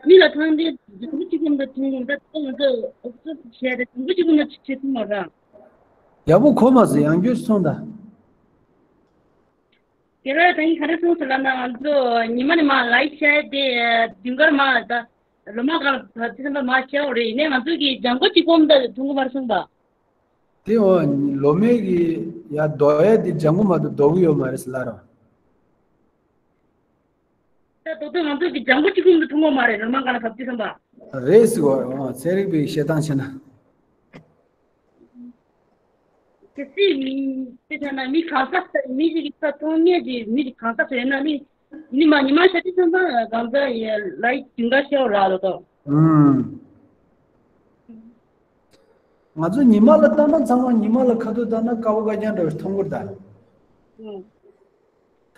མི་ལ་ཐང་དེ་རྒྱུ་མ་གཅིག་གམ་ད་ཐུང་གམ་ད་ད་ང་ཚོ་ཨོག་ཚོ་བཤད་དེ་རྒྱུ་མ་གཅིག་གམ་ད་བྱེད་ཐུབ་མ་ར། ཡག་པོ་གོ་མ་སོང་། ཡང་བསྐྱར་གསུངས་ད། དེ་ར་ད་ཡིན་ག་རེ་གསུངས་སོང་ལབ་ན་ང་ཚོ་ཉི་མ་ནས་མ་ལའི་ཆི་དེ་དུས་འགར་མ་ད་ལོ་མ་གང་ད་དེ་ཚན་པ་མ་ཆེ་བ་རེད། ཡིན་ནའི་ང་ཚོ་གི་ལྗང་གུ་གཅིག་པོམ་ད་ཐུང་གུ་མར་སོང་པ། དེ་འོ་ལོ་མའི་གི་ཡ་རྡོག་ཡ་དེ་ལྗང་གུ་མ་གཏོགས་ལྡོག་གི་ཡོད་མ་རེད་ཟེར་ལབ་རོགས། ད་དོ་དོ་ང་ཚོ་གི་ལྗང་གུ་གཅིག་པོམ་ད་ཐུང་གུ་མ་རེད། ལོ་མ་གང་ད་བབ་དུས་སོང་པ། རེད་ཟེར་གོ། འོ་ཚན་རིག་པའི་བཤད་སྟངས་བྱས་ན། གལ་སྲིད་མི་དེ་ཐ་ན་མི་གང་ཟག་ས་མི་ཞིག་གི་ས་མཐོང་ངེས་ཀྱི་མི་ཞིག་གང་ཟག་ས་ཡོད་ན་ནི་ཉི་མ་ཉི་མ་ཤ་ཏི་ཚང་ཚང་གང་ཟག་ཡ་ལའི་དུས་འགའ་ཤེའོ་ར་ལོ་ཏོ། ཨུམ། ང་ཚོ་ཉི་མ་ལ་ལྟ་ན་ཚང་མ་ཉི་མ་ལ་ཁ་ཐུག་ལྟ་ན་དཀར་པོ་དཀར་རྐྱང་འདྲ་བའི་མཐོང་གི་རེད་ད།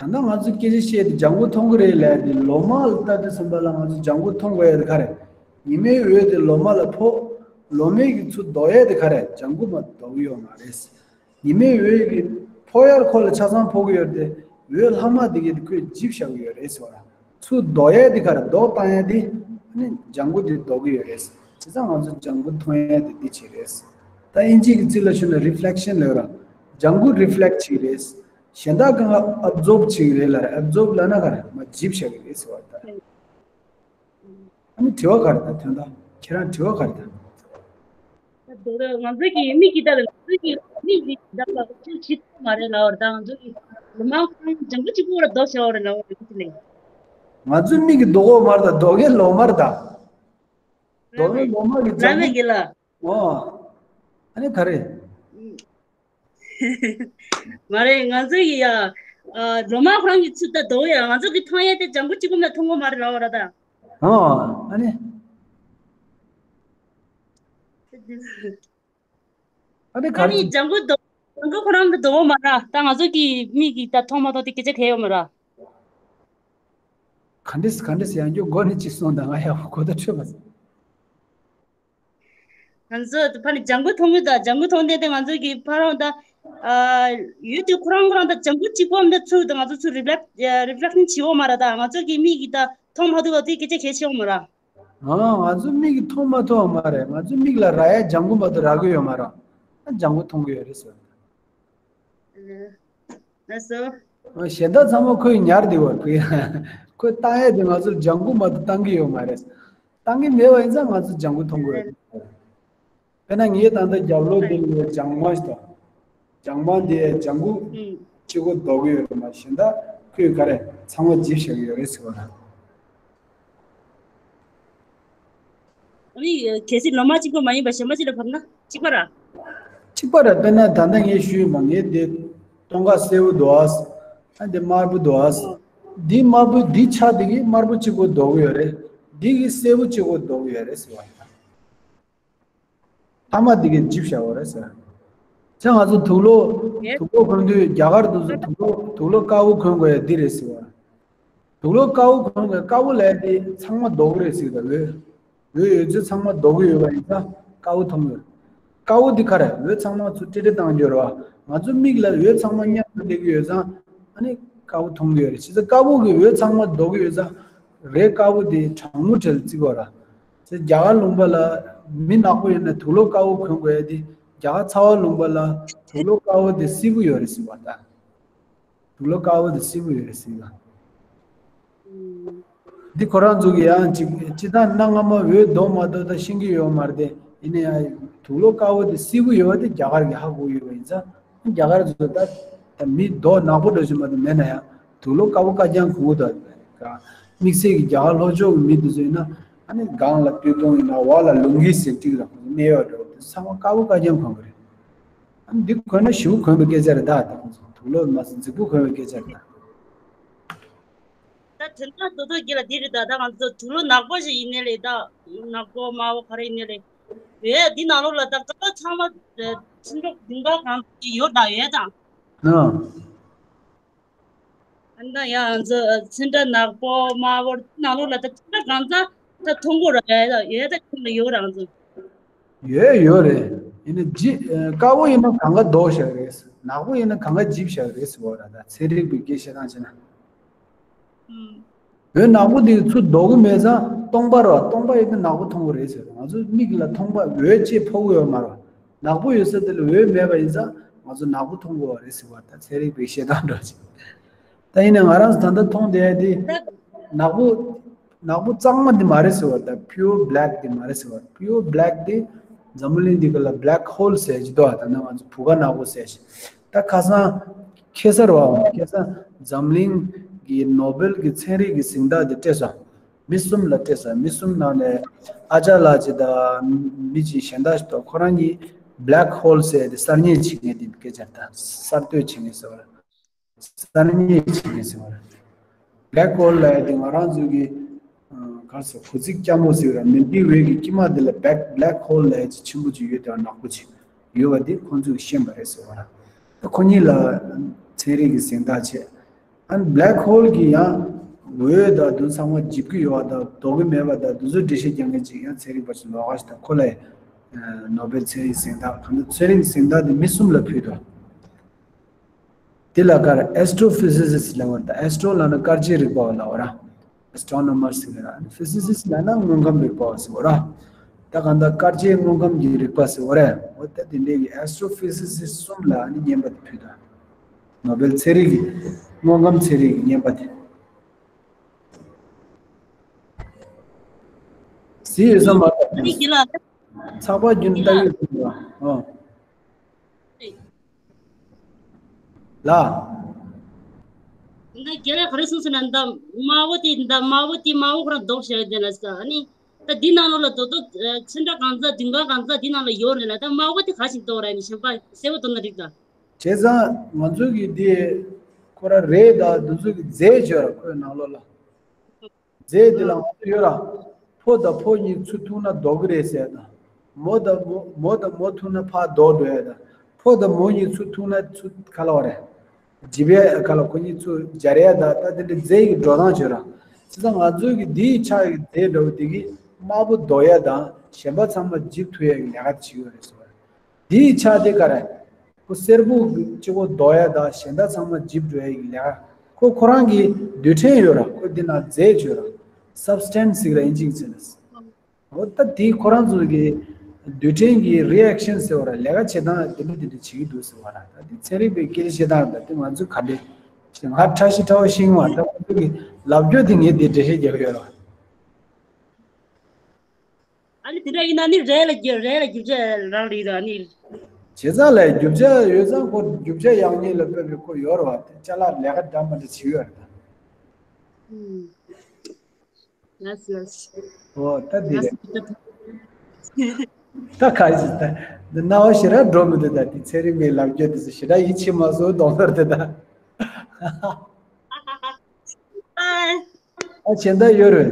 ཨུམ། ད་ལྟ་ང་ཚོ་སྐད་ཆ་བཤད་དེ་ལྗང་གུ་མཐོང་གི་རེད་ལབ་དེ་ལོ་མ་ལ་ལྟ་དུས་ཙམ་པ་ལ་ང་ཚོ་ལྗང་གུ་མཐོང་དགོས་ཡ་དེ་ག་རེད། ཉི་མའི་འོད་དེ་ལོ་མ་ལ་ཕོག་ལོ་མའི་གི་ཚུར་ལྡོག་ཡ་དེ་ག་རེད། ལྗང་གུ་མ་ལྡོག་གི་ཡོད་མ་རེད། ཉི་མའི་འོད་ཀྱི་ཕོག་ཡ་ཁོ་ལ་ཆ་ཚང་ཕོག་གི་ཡོད་དེ་འོད་ལྷག་མ་དེ་གས་དེ་ཁོས་འཇིབ་བཞག་གི་ཡོད་རེད་ཟེར་བ་ལ། ཚུར་ལྡོག་ཡ་དེ་ག་རེད། ལྡོག་བཏང་ཡ་དེ་ནི་ལྗང་གུ་དེ་ལྡོག་གི་ཡོད་རེད། བྱས་ཙང་ང་ཚོ་ལྗང་གུ་མཐོང་ཡ་དེ་འདི་བྱེད་རེད། ད་ཨིན་ཇི་གི་རྩིས་ལ་ཞུ་ན་རི་ཕི་ལེག་ཤན་ལབ་ར། ལྗང་གུ་རི་ཕི་ལེག་བྱེད་རེད། གཞན་དག་གང་ག་ཨབ་ཛོབ་བྱེད་ཀྱི་རེད་ལ། ཨབ་ཛོབ་ལབ་ན་ག་རེ་མ་འཇིབ་བཞག་གི་རེད་ཟེར་བ་ད། ཨ་ནི་དྲི་བ་ག་རེ་ད་དོན་དག་ཁྱེད་རང་དྲི་བ་ག་རེ་ད། ད་དོ་ར་ང་ཚོ་གི་མིག་གི་ད་ལ་ང་ཚོ་གི་མིག་གི་ད་ལ་ཅི་ཅི་མ་རེད་ལ་བར་ད་ང་ཚོ་གི་ལོ་མ་ཁང་ལྗང་གུ་གཅིག་པོ་ར་རྡོ་ཤ་བ་རེད་ལ་བར་ད་ལེ། ང་ཚོའི་མིག་གི་རྡོ་གོ་མར་ད་རྡོ་གའི་ལོ་མར་ད། རྡོ་གའི་ལོ་མ་གི་ལ་ལྗང་མེད་གི་ལ། གུ། ཨོ། ཨ་ནི་ག་རེ། མ་རེད། ང་ཚོ་ཡི་ཡ། ཨ། ལོ་མ་ཁོ་རང་གི་ཚུལ་ད་དོ་ཡ་ང་ཚོ་གི་མཐོང་ཡ་དེ་ལྗང་གུ་གཅིག་པོ་མ་མཐོང་གོ་མ་རེད་ལ་བ་ར་ད། ཨོ། ཨ་ནི། ཨ་ནི་ག་ཨ་རེ། ནི་ལྗང་གུ་དོ། ལྗང་གུ་ཁོ་རང་གི་དོ་མ་ར་ད་ང་ཚོ་གི་མིག་གི་ད་མཐོང་མ་མཐོང་དེ་སྐད་ཆ་གལ་ཡོད་མ་ར། ག་འདྲས་ག་འདྲས་ཡང་རྒྱུ་མགོ་ནས་ཅི་སོང་ད་ང་ཡག་པོ་གོ་ད་འཕྲོད་པ། ང་ཚོ་ཕ་ནི་ལྗང་གུ་མཐོང་གི་ད་ལྗང་གུ་མཐོང་དེ་དེ་ང་ཚོ་གི་ཕ་རང་ད་ཨ་ཡུལ་དེ་ཁོ་རང་ཁོ་རང་ད་ལྗང་གུ་གཅིག་པོ་མི་ད་ཚུར་ད་ང་ཚོ་ཚུར་རི་ཕ་ལེག་རི་ཕ་ལེག་ཤན་བྱེད་འོ་མ་ར། ད་ང་ཚོ་གི་མིག་གི་ད་མཐོང་མ་ཐུབ་པ་དེ་སྐད་ཆ་གལ་ཆེ་འོ་མ་ར། ཨ་ང་ཚོ་མིག་གི་མཐོང་མ་ཐུབ་པ་མ་རེད། ང་ཚོ་མིག་ལ་རག་ཡ་ལྗང་གུ་མ་གཏོགས་རག་གི་ཡོད་མ་ར། ཨ་ལྗང་གུ་མཐོང་གི་ཡོད་རེད་ཟེར། ལགས་སོ། གཞན་དག་ཚང་མ་ཁོས་ཉར་བསྡད་པ་ཁོས། ཁོས་བཏང་ཡས་དེ་ང་ཚོར་ལྗང་གུ་མ་གཏོགས་བཏང་གི་ཡོད་མ་རེད། བཏང་གི་མེད་པ་ཡིན་ཙང་ང་ཚོ་ལྗང་གུ་མཐོང་གི་ཡོད། དཔེར་ན་ངས་ད་ལྟ་རྒྱབ་ལོགས་འདི་ལ་ལྗང་མ་ཞིག་དང་། ལྗང་མ་འདི་ལྗང་གུ་གཅིག་པོ་ལྡོག་གི་ཡོད་རེད་མ། གཞན་དག་ཁོས་ག་རེ་ཚང་མ་འཇིབ་བཞག་གི་ཡོད་རེད་ཟེར་བ་རེད། ཨ་ནི་གལ་སྲིད་ལོ་མ་གཅིག་པ་མ་ཡིན་པ་གཞན་པ་གཅིག་ལ་བབས་ན་གཅིག་པ་ར། གཅིག་པ་ར། དཔེར་ན་ད་ལྟ་ངས་ཞུས་ཡིན་པ་ངས་འདི་སྟོན་ཀ་སེར་པོ་འདུག་ཨ། ཨ་འདི་དམར་པོ་འདུག་ཨ། འདི་དམར་པོ་འདི་ཆ་འདི་གི་དམར་པོ་གཅིག་པོ་ལྡོག་གི་ཡོད་རེད། འདི་གི་སེར་པོ་གཅིག་པོ་ལྡོག་གི་ཡོད་རེད་ཟེར་བ་ཡིན། ཐ་མ་འདི་གས་འཇིབ་བཞག་པ་རེད་ཟེར། ཚེ་ང་ཚོ་དུག་ལོག་དུག་ལོག་གོན་དུས་རྒྱ་གར་དུ་ཚོ་དུག་ལོག་དུག་ལོག་དཀར་པོ་གོན་དགོས་ཡ་འདི་རེད་ཟེར་བ། དུག་ལོག་དཀར་པོ་གོན་དགོས། དཀར་པོ་ལས་དེ་ཚང་མ་ལྡོག་གི་རེད་ཟེར། ད་འོད་འོད་ཡོད་ཚད་ཚང་མ་ལྡོག་གི་ཡོད་པ་ཡིན་ཙང་དཀར་པོ་མཐོང་གི་རེད། དཀར་པོ་འདི་ག་རེད། འོད་ཚང་མ་ཚུར་ཏྲེ་ཏྲེ་བཏང་རྒྱུ་རེད་བ། ང་ཚོ་མིག་ལ་འོད་ཚང་མ་མཉམ་དུ་སླེབས་ཀྱི་ཡོད་ཙང་ཨ་ནི་དཀར་པོ་མཐོང་གི་ཡོད་རེད། བྱས་ཙང་དཀར་པོ་གི་འོད་ཚང་མ་ལྡོག་གི་ཡོད་ཙང་རས་དཀར་པོ་དེ་གྲང་མོ་གྲལ་བརྩི་དགོས་ར། ཚེ་རྒྱ་གར་ལུང་པ་ལ་མི་ནག་པོ་ཡིན་ན་དུག་ལོག་དཀར་པོ་གོན་དགོས་ཡ་དེ་རྒྱ་གར་ཚ་བ་ལུང་པ་ལ་དུག་ལོག་དཀར་པོ་དེ་སིལ་བུ་ཡོད་རེད་ཟེར་བ་ད། དུག་ལོག་དཀར་པོ་དེ་སིལ་བུ་ཡོད་རེད་ཟེར་བ། འདི་ཁོ་རང་ཚོ་གི་ཡང་ཅིག་སྤྱི་བཏང་གནའ་སྔ་མོ་འོད་ལྡོག་མ་ལྡོག་ད་ཤེས་ཀྱི་ཡོད་མ་རེད་དེ། ཡིན་ན་ཡང་དུག་ལོག་དཀར་པོ་དེ་སིལ་བུ་ཡོད་པ་དེ་རྒྱ་གར་གྱི་ཧ་གོ་ཡོད་པ་ཡིན་ཙང་རྒྱ་གར་ཚོ་ད་ད་མི་མདོག་ནག་པོ་འདྲ་ཞིག་མ་གཏོགས་མེད་ན་ཡང་དུག་ལོག་དཀར་པོ་དཀར་རྐྱང་གོན་གྱི་འདུག་དམིགས་བསལ་གྱི་རྒྱ་གར་ལྷོ་ཕྱོགས་ཀྱི་མི་དེ་ཚོ་ཡིན་ན་ཨ་ནི་སྒང་ལ་སྟོད་ཐུང་ཡིན་ན་འོག་ལ་ལུང་གི་ཟེར་ཏིག་ལ་གནས་ཡོད་འགྲོ་དེ་ཚང་མ་དཀར་པོ་དཀར་རྐྱང་གོན་གྱི་རེད། ཨ་ནི་འདི་གོན་ན་ཞེ་པོ་གོན་པའི་སྐད་ཆ་རེད་ད། དེ་ཁོང་ཚོ་དུག་ལོག་མ་ཟད་རྫིག་པོ་གོན་པའི་སྐད་ཆ་རེད་ད། ད་དེ་འདྲ་རྡོག་རྡོག་གི་ལ་འདི་རེད་ད། ད་ང་ཚོ་དུག་ལོག་ནག་པོ་ཞིག་ཡིན་ནའི་རེད་ད། ནག་པོ་དམར་པོ་ག་རེ་ཡིན་ནའི་རེད། ཡོད་འདི་ནང་ལོགས་ལ་ད་ཀ་ཀ་ཚང་མ་ཚིག་འབྲུ་བདུན་པ་གང་ཡོད་ད་ཡོད་ད། ཨ། ཨ་ད་ཡང་ང་ཚོ་ཚིག་འབྲུ་ནག་པོ་དམར་པོ་ནང་ལོགས་ལ་ད་ཚིག་འབྲུ་གང་ཚང་ད་མཐོང་གི་རེད་ཡོད་ད། ཡོད་ད་ཁྱོད་ལ་ཡོད་རང་ཚོ། ཡོད་ཡོད་རེད། ཡིན་ན་ལྗི་ཨ་དཀར་པོ་ཡིན་ན་གང་ག་ལྡོག་བཞག་རེད། ནག་པོ་ཡིན་ན་གང་ག་འཇིབ་བཞག་རེད་ཟེར་བ་ར། ད་ཚན་རིག་པའི་སྐད་བཤད་སྟངས་བྱས་ན། ཨུམ། འོད་ནག་པོ་དེ་ཚུར་ལྡོག་གི་མེད་ཙང་སྟོང་པ་ར། སྟོང་པ་ཡིན་ན་ནག་པོ་མཐོང་གི་རེད་ཟེར། ང་ཚོ་མིག་ལ་མཐོང་པ་འོད་ཅེས་ཕོག་གི་ཡོད་མ་རེད། ནག་པོ་ཡོད་ས་དེ་ལ་འོད་མེད་པ་ཡིན་ཙང་ང་ཚོ་ནག་པོ་མཐོང་གི་ཡོད་རེད་ཟེར་བ། ད་ཚན་རིག་པའི་བཤད་སྟངས་འདྲ་ཅིག་ད་ཡིན་ནའི་ང་རང་ཚོ་ད་ལྟ་མཐོང་བསྡད་ཡ་དེ་ནག་པོ་ནག་པོ་གཙང་མ་དེ་མ་རེད་ཟེར་བ། ད་pure black དེ་མ་རེད་ཟེར་བ། pure black དེ་འཛམ་བུ་གླིང་འདི་ག་ལ་black hole ཟེར་གྱི་འདུག་ད་ནང་ང་ཚོ་བུ་ག་ནག་པོ་ཟེར་ཞིག་ད་ཁ་སང་ཁ་སང་རེད་བ། ཁ་སང་འཛམ་གླིང་གི་ནོ་སྦེལ་གྱི་ཚན་རིག་གི་གཟེངས་རྟགས་དེ་སྤྲད་སོང་། མི་གསུམ་ལ་སྤྲད་སོང་། མི་གསུམ་ནང་ནས་ཨ་ཅག་ལགས་ཅིག་དང་མི་གཅིག་གཞན་དག་ཅིག་ཏོ། ཁོ་རང་གཉིས་black hole ཟེར་དེ་གསར་རྙེད་བྱེད་མཁན་དེ་སྐད་ཆ་ད་གསར་གཏོད་བྱེད་མཁན་ཟེར་བ། གསར་རྙེད་བྱེད་མཁན་ཟེར་བ་རེད། black hole ལབ་ཡ་དེ་ང་རང་ཚོ་གི་ཨ་ག་རེ་ཟེར། གོ་རྫིག་སྐྱ་མོ་ཟེར་བ་རེད། Milky Way གི་དཀྱིལ་མ་དེ་ལ་black black hole ལབ་ཡ་ཅིག་ཆེན་པོ་ཅིག་ཡོད་དེ་ནག་པོ་ཅིག་ཡོད་པ་དེ་ཁོང་ཚོས་ཤེས་པ་རེད་ཟེར་བ་རེད། ད་ཁོ་གཉིས་ལ་ཚན་རིག་གི་གཟེངས་རྟགས་བྱས། ཨ་ནི་black hole གི་ཡང་འོད་དང་དུ་ཚང་མ་འཇིབ་ཀྱི་ཡོད་པ་དང་ལྡོག་གི་མེད་པ་དང་དུ་ཚོད་འགྲེལ་བཤད་རྒྱག་མཁན་ཅིག་ཡང་ཚན་རིག་པ་ཞིག་ལོགས་ཀ་ཞིག་དང་། ཁོ་ལ་ནོ་སྦེལ་ཚན་རིག་གཟེངས་རྟགས་གང་འདུག་ཚན་རིག་གཟེངས་རྟགས་དེ་མི་གསུམ་ལ་ཕུལ་འདུག་དེ་ལ་ག་རེ་astrophysicist ལབ་པ་དང་། ཨེ་སི་ཊོ་ལབ་ན་སྐར་དཔྱད་རིག་པ་བ་ལབ་པ་ར། Astronomer ཟེར་གི་ར། Physicist ལབ་ན་དངོས་ཁམས་རིག་པ་བ་ཟེར་བ་ར། ད་གང་ལྟར་སྐར་དཔྱད་དངོས་ཁམས་ཀྱི་རིག་པ་ཟེར་བ་ར། འོ་ད་དེ་འདྲའི་གི་astrophysicist གསུམ་ལ་ཨ་ནི་རྔན་པ་དེ་ཕུལ་འདུག་ནོ་སྦེལ་ཚན་རིག་གི་དངོས་ཁམས་ཚན་རིག་གི་རྔན་པ་དེ། གཟིགས་ཡོད་ས་མ་རེད། ཨ་ནི་དེ་ལ་ཚགས་པར་རྒྱུན་ལྟ་ཡོད་ཟེར་བ། ཨོ། ལ། ད་རྒན་ལགས་ག་རེ་གསུངས་ཟེར་ན། ད་དམར་པོ་དེ་ད་དམར་པོ་དེ་དམར་པོ་ཁོ་རང་ལྡོག་བཞག་ཡོད་དེ་ལ་ཟེར། ཨ་ནི་ད་འདི་ནང་ལོགས་ལ་རྡོག་རྡོག་ཚིག་འབྲུ་གང་ཚང་བདུན་ག་གང་ཚང་འདི་ནང་ལ་ཡོད་རེད་ལ། ད་དམར་པོ་དེ་ག་ཞིག་ལྡོག་ར། ཨ་ནི་གཞན་པ་སེར་པོ་ལྡོག་ན་འགྲིག་ད། བྱས་ཙང་ང་ཚོ་གི་འདི་ཁོ་རང་རེད་ད། འདི་ཚོ་གི་རྫས་ཡོད་ར། ཁོའི་ནང་ལོགས་ལ། རྫས་འདི་ལ་ང་ཚོ་ཡོད་ར། ཕོ་དང་ཕོ་གཉིས་ཚུར་ཐུག་ན་ལྡོག་གི་རེད་ཟེར་དང་། མོ་དང་མོ་མོ་དང་མོ་ཐུག་ན་ཕར་ལྡོག་འགྲོ་ཡ་དང་། ཕོ་དང་མོ་གཉིས་ཚུར་ཐུག་ན་ཚུར་ག་ལ་བ་རེད། འཇིབ་ཡ་ག་ལ་ཁོ་གཉིས་ཚུར་སྦྱར་ཡ་དང་། ད་དེ་འདྲའི་རྫས་ཀྱི་འགྲོ་སྟངས་བྱོས་ར། བྱས་ཙང་ང་ཚོའི་གི་འདིའི་ཆ་གི་རྫས་འདྲ་བོ་དེ་གི་ དམར་པོ་ལྡོག་ཡ་དང་གཞན་པ་ཚང་མ་འཇིབ་ཐུབ་ཡ་གི་ལས་ཀ་བྱེད་ཡོད་རེད་ཟེར་བ། དེའི་ཆ་དེ་ག་རེ། ཁོ་སེར་པོ་གི་གཅིག་པོ་ལྡོག་ཡ་དང་གཞན་དག་ཚང་མ་འཇིབ་འགྲོ་ཡ་གི་ལས་ཀ་ཁོ་ཁོ་རང་གི་རྡུལ་ཕྲན་ཡོད་ར། ཁོ་འདི་ན་རྫས་ཡོད་ར། སབ་སི་ཊན་སི་ཟེར་ར་ཨིན་ཇི་གི་ཚིག་ལ། འོ་ད་དེ་ཁོ་རང་ཚོ་གི་རྡུལ་ཕྲན་གྱི་རི་ཨེག་ཤན་ཟེར་བ་ར། ལས་ཀ་བྱེད་སྟངས་དེ་འདྲ་དེ་འདྲ་བྱེད་ཀྱི་འདུག་ཟེར་བ་ར། ད་དེ་ཚན་རིག་པའི་སྐད་ཆ་བཤད་སྟངས་ད་དེ་ང་ཚོས་ག་འདྲ་ང་ཕྲ་ཞིང་ཕྲ་བ་ཤེས་ཀྱི་མ་རེད། ད་ཁོ་ཚོ་གི་ལབ་རྒྱུ་དེ་ངས་དེ་འགྲེལ་བཤད་རྒྱག་གི་ཡོད་ར། ཨ་ནི་དེ་འདྲ་ཡིན་ན་ནི་རས་ལ་རྒྱུ་རས་ལ་རྒྱུ་ཆ་རང་རེད་ད་ནི། བྱས་ཙང་ལས་རྒྱུ་ཆ་ཡོད་ཙང་ཁོ་རྒྱུ་ཆ་ཡག་ཉེས་ལ་དཔག་པའི་ཁོ་ཡོད་རེད་བ། དེ་ཅ་ལག་ལས་ཀ་འདྲ་མི་འདྲ་བྱེད་ཡོད་རེད་ད། ཨུམ། ལགས་སོ་ལགས་སོ། ཨོ་ད་འདི་རེད། ད་ག་ཞིག་ད་འདི་སྣང་བ་ཞེ་དྲག་འགྲོ་མི་འདུག་ད་འདི་ཚན་རིག་པའི་ལབ་རྒྱུ་དེ་ཚོ་ཞེ་དྲག་ཡིད་ཆེས་མ་སོང་གཏོང་ཚར་དེ་ད། ཨ། ཨ་གཞན་དག་ཡོད་རེད།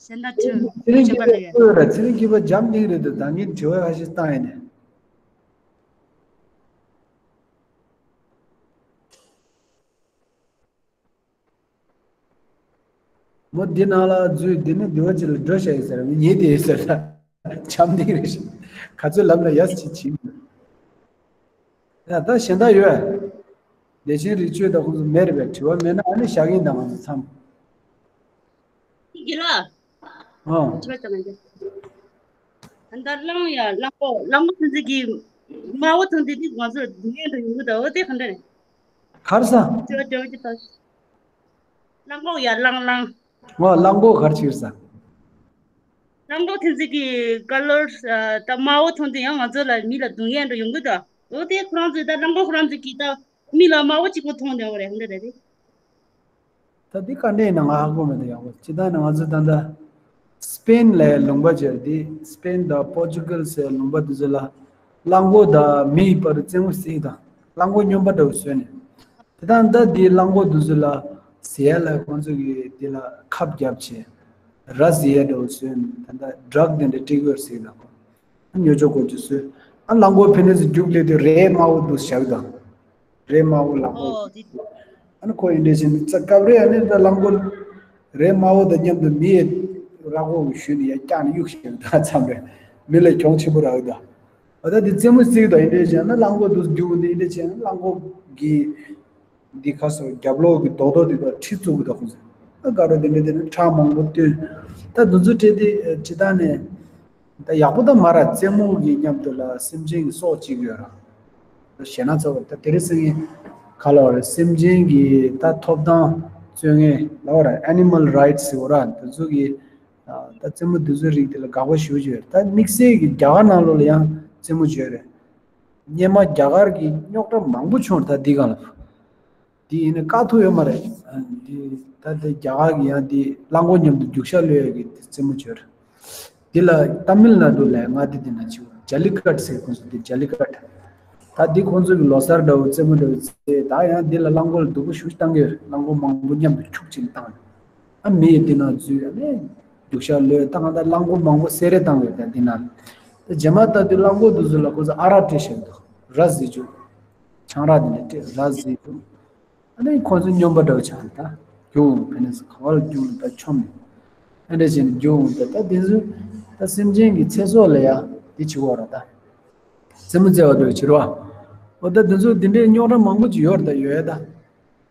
གཞན་དག་ཚེ་རིང་སྐྱིད་པ་ཡོད་རེད། ཚེ་རིང་སྐྱིད་པ་འཇམ་ཐིང་རེད་འདུག་ད་ངས་དྲི་བ་ཁ་ཤས་བཏང་ཡིན་ནས། མོ་འདི་ནང་ལ་འཛུལ། འདི་ནི་འདི་བ་ཅིག་ལ་འགྲོ་བྱ་ཡིན་ཟེར། མི་ཉེས་དེ་ཡིན་ཟེར། ད་འཇམ་ཐིང་རེད་ཤག་ག་ཚོད་ལབ་ན་ཡ་ཅིག་བྱིན། ཡ་ད་གཞན་དག་ཡོད། བདེ་ཆེན་རིག་ཆོས་དང་ཁོང་ཚོ་མེད་རེད་པས། དྲི་བ་མེད་ན་ཨ་ནི་བཞག་གིན་དང་ང་ཚོ་མཚམས། དགེ་ལགས། ཨང་། དྲི་བ་ཅང་མེད། ད་ལྟ་གླང་ཡ་གླང་གོག་གླང་གོག་ཐོན་རྩིས་ཀྱི་དམར་པོ་ཐོན་རྩིས་དེ་ང་ཚོར་སྡུག་བསྔལ་འདྲ་ཡོང་གི་འདུག་འོ་དེ་ག་འདྲ་རེད། གར་ས། དྲི་བ་དྲི་བ་ཅི་ལྟར། གླང་གོག་ཡ་གླང་གླང་། ང་གླང་གོག་གར་ཕྱིར་ས། གླང་གོག་ཐོན་རྩིས་ཀྱི་ཀ་ལར་ད་དམར་པོ་ཐོན་དུས་ཡང་ང་ཚོ་ལ་མི་ལ་སྡུག་བསྔལ་འདྲ་ཡོང་གི་འདུག་འོ་དེ་ཁོ་རང་ཚོས་ད་གླང་གོག་ཁོ་རང་ཚོས་ཀྱིས་ད་མི་ལ་དམར་པོ་གཅིག་པོ་མཐོང་བསྡད་པ་རེད་ག་འདྲ་རེད། ད་འདི་ག་འདྲ་ཡིན་ན་ང་ཧ་གོ་མེད་ད། ཡག་པོ་ཇི་ལྟར་ན་ང་ཚོ་ད་ལྟ་སི་པེན་ལ་ལུང་པ་བརྗོད་དེ། སི་པེན་དང་པོར་ཅུ་གལ་ཟེར་ལུང་པ་དེ་ཚོ་ལ་གླང་གོག་དང་མི་ཡི་བར་རྩེད་མོ་རྩེ་དང་། གླང་གོག་སྨྱོན་པ་འདྲ་བོ་བཟོས་ནས། དེ་དང་ད་འདི་གླང་གོག་དེ་ཚོ་ལ་ཟེར་ཡ་ལ་ཁོང་ཚོ་གིས་དེ་ལ་ཁབ་བརྒྱབ་བྱས་ར་ཟེར་ཡ་འདྲ་བོ་བཟོས་ནས། ད་ལྟ་ཌྲག་དེ་འདྲ་སྤྲད་ཀྱི་ཡོད་ཟེར་ལ་ཁོ། ཉོ་ཆོག་གོ་ཅི་སུ། ཨ་གླང་གོག་ཕེ་ནེ་སི་རྒྱུགས་ལས་དུས་རས་དམར་པོ་འདུག་བཞག་དང་། རས་དམར་པོ་ལག་པོ། ཨོ་དེ། ཨ་ནི་ཁོ་ཡིན་འདྲ་བྱས་ནས་ཙ་སྐབས་རེ་ཨ་ནི་ད་གླང་གོག་རས་དམར་པོ་དང་མཉམ་དུ་མི་ཡི་ར་གོག་གི་ཞུས་ནས་ཡར་བཀྱགས་ནས་གཡུགས་བཞག་དང་མཚམས་རེ། མི་ལ་གྱོང་ཆེན་པོ་རག་དང་། ཨ་ད་དེ་རྩེད་མོ་རྩེ་དང་ཡིན་འདྲ་བྱས་ན་གླང་གོག་འདུག་རྒྱུགས་འདི་ཡིན་འདྲ་བྱས་ན་གླང་གོག་གི་འདི་ཁ་སོ་རྒྱབ་ལོགས་ཀྱི་རྡོག་རྡོག་འདི་དག་ཁྲི་བཙུགས་ཀྱི་འདུག་ཁོང་ཚོས། ཨ་དགའ་རོགས་དེ་འདྲ་དེ་ནས་ཁྲག་མང་པོ་བཏོན། ད་འདི་ཚོ་སྤྲད་དེ་ཇི་ལྟར་ནས་ད་ཡག་པོ་ད་མ་ར། རྩེད་མོ་གི་མཉམ་དུ་ལ་སེམས་ཅན་གྱི་སྲོག་གཅོད་ཀྱི་ཡོད་ར། ད་ཞེ་ན་ཚ་བ་ད་དེ་རིང་སང་ཉིན་ག་ལ་བ་རེད། སེམས་ཅན་གྱི་ད་ཐོབ་ཐང་རྩོད་མཁན་ལ་བ་ར། ཨེ་ནི་མལ་རའིཊ་སི་ཟེར་བ་ར། འདི་ཚོ་གི་ད་རྩེད་མོ་འདི་ཚོའི་རིགས་དེ་ལ་དགག་པ་ཞེ་པོ་ཅིག་ཡོད་རེད། ད་དམིགས་བསལ་གྱི་རྒྱ་གར་ནང་ལོགས་ལ་ཡང་རྩེད་མོ་བྱས་རེད། སྔོན་མ་རྒྱ་གར་གྱི་རྙོག་དྲ་མང་པོ་བྱུང་རེད་ད་འདི་སྒང་ལ། འདི་ཡིན་ན་བཀག་ཐུབ་ཡོད་མ་རེད། འདི་ད་ལྟ་རྒྱ་གར་གྱི་ཡང་འདི་གླང་གོག་མཉམ་དུ་རྒྱུག་ཤར་གློད་ཡས་ཀྱི་རྩེད་མོ་བྱས་རེད། འདི་ལ་ཏ་མིལ་ནཱ་ཌུ་ལ་མངའ་སྡེ་འདི་ན་བྱེད། ཇ་ལི་ཀཊ་ཟེར་ཁོང་ཚོ་འདི་ཇ་ལི་ཀཊ། ད་འདི་ཁོང་ཚོ་གི་ལོ་གསར་འདྲ་བོ་རྩེད་མོ་འདྲ་བོ་རྩེ། ད་ཡང་འདི་ལ་གླང་གོག་ལ་སྡུག་པོ་ཞེ་པོ་བཏང་གི་ཡོད་རེད། གླང་གོག་མང་པོ་མཉམ་དུ་ཁྱུག་ཅིག་བཏང་རེད། ཨ་མི་ཡི་འདི་ན་འཛུལ་ཡ་ནས་རྒྱུག་ཤར་གློད་བཏང་། ད་གླང་གོག་མང་པོ་བསད་རེས་བཏང་ཡོད་ད་འདི་ན། ད་རྗེས་མ་ད་འདི་གླང་གོག་འདི་ཚོ་ལ་ཁོ་ཚོ་ཨ་རག་སྤྲད་བཞག་འདུག་ར་བཟི་བཅུག་ཆང་རག་འདི་འདྲ་སྤྲད་ར་བཟི་བཅུག་ཨ་ནི་ཁོ་ཚོ་སྨྱོན་པ་འདྲ་བོ་ཆགས་ད། རྒྱུག་འོང་ཕེ་ནེ་སི་ག་བ་ལ་རྒྱུག་འོང་ད་ཆོམ་ནས། ཨ་འདྲ་བྱས་ནས་རྒྱུག་འོང་ད། ད་འདི་ཚོ་ད་སེམས་ཅན་གྱི་ཚེ་སྲོག་ལ་ཡ་འདི་བྱེད་དགོས་ར་ད། རྩེད་མོ་རྩེ་བ་འདྲ་བོ་བྱེད་རོགས། འོ་ད་འདི་ཚོ་འདི་འདྲའི་རྙོག་དྲ་མང་པོ་ཅིག་ཡོད་རེད་ད། ཡོད་ཡ་ད།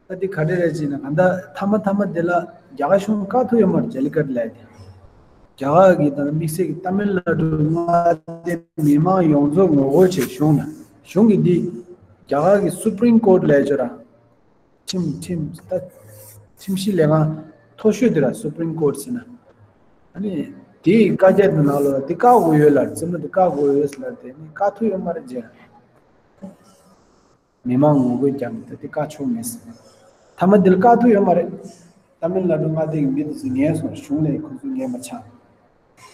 ད་འདི་ག་འདྲ་རེད་ཅེ་ན། ག་ད་མཐའ་མ་མཐའ་མ་འདི་ལ་རྒྱ་གར་གཞུང་བཀག་ཐུབ་ཡོད་མ་རེད། ཇ་ལི་ཀཊ་ལབ་ཡ་དེ། རྒྱ་གར་གྱི་ད་དམིགས་བསལ་གྱི་ཏ་མིལ་ནཱ་ཌུ་མངའ་སྡེ་མི་མང་ཡོངས་རྫོགས་ངོ་རྒོལ་བྱས་གཞུང་ལ། གཞུང་གིས་འདི་རྒྱ་གར་གྱི་སུ་པྲིམ་ཀོརཊ་ལབ་ཡ་ཅིག་ཡོད་ར། ཁྲིམས་ཁྲིམས་ད་ཁྲིམས་ཞིབ་ལས་ཁང་མཐོ་ཤོས་དེ་ར་སུ་པྲིམ་ཀོརཊ་ཟེར་ན། ཨ་ནི་དེའི་བཀའ་རྒྱ་དེ་ནང་ལོགས་ལ་འདི་བཀག་དགོས་ཡོད་ལ། རྩེད་མོ་འདི་བཀག་དགོས་ཡོད་ལ། དེ་ནི་བཀག་ཐུབ་ཡོད་མ་རེད་ཅེ། མི་མང་ངོ་རྒོལ་རྒྱབ་ནས་ད་དེ་བཀག་ཆོག་མེད་ཟེར། མཐའ་མ་འདི་ལ་བཀག་ཐུབ་ཡོད་མ་རེད། ཏ་མིལ་ནཱ་ཌུ་མངའ་སྡེ་གི་མི་དེ་ཚོས་ཉན་སོང་། གཞུང་ལ་ཁོ་ཚོས་ཉན་མ་ཆགས།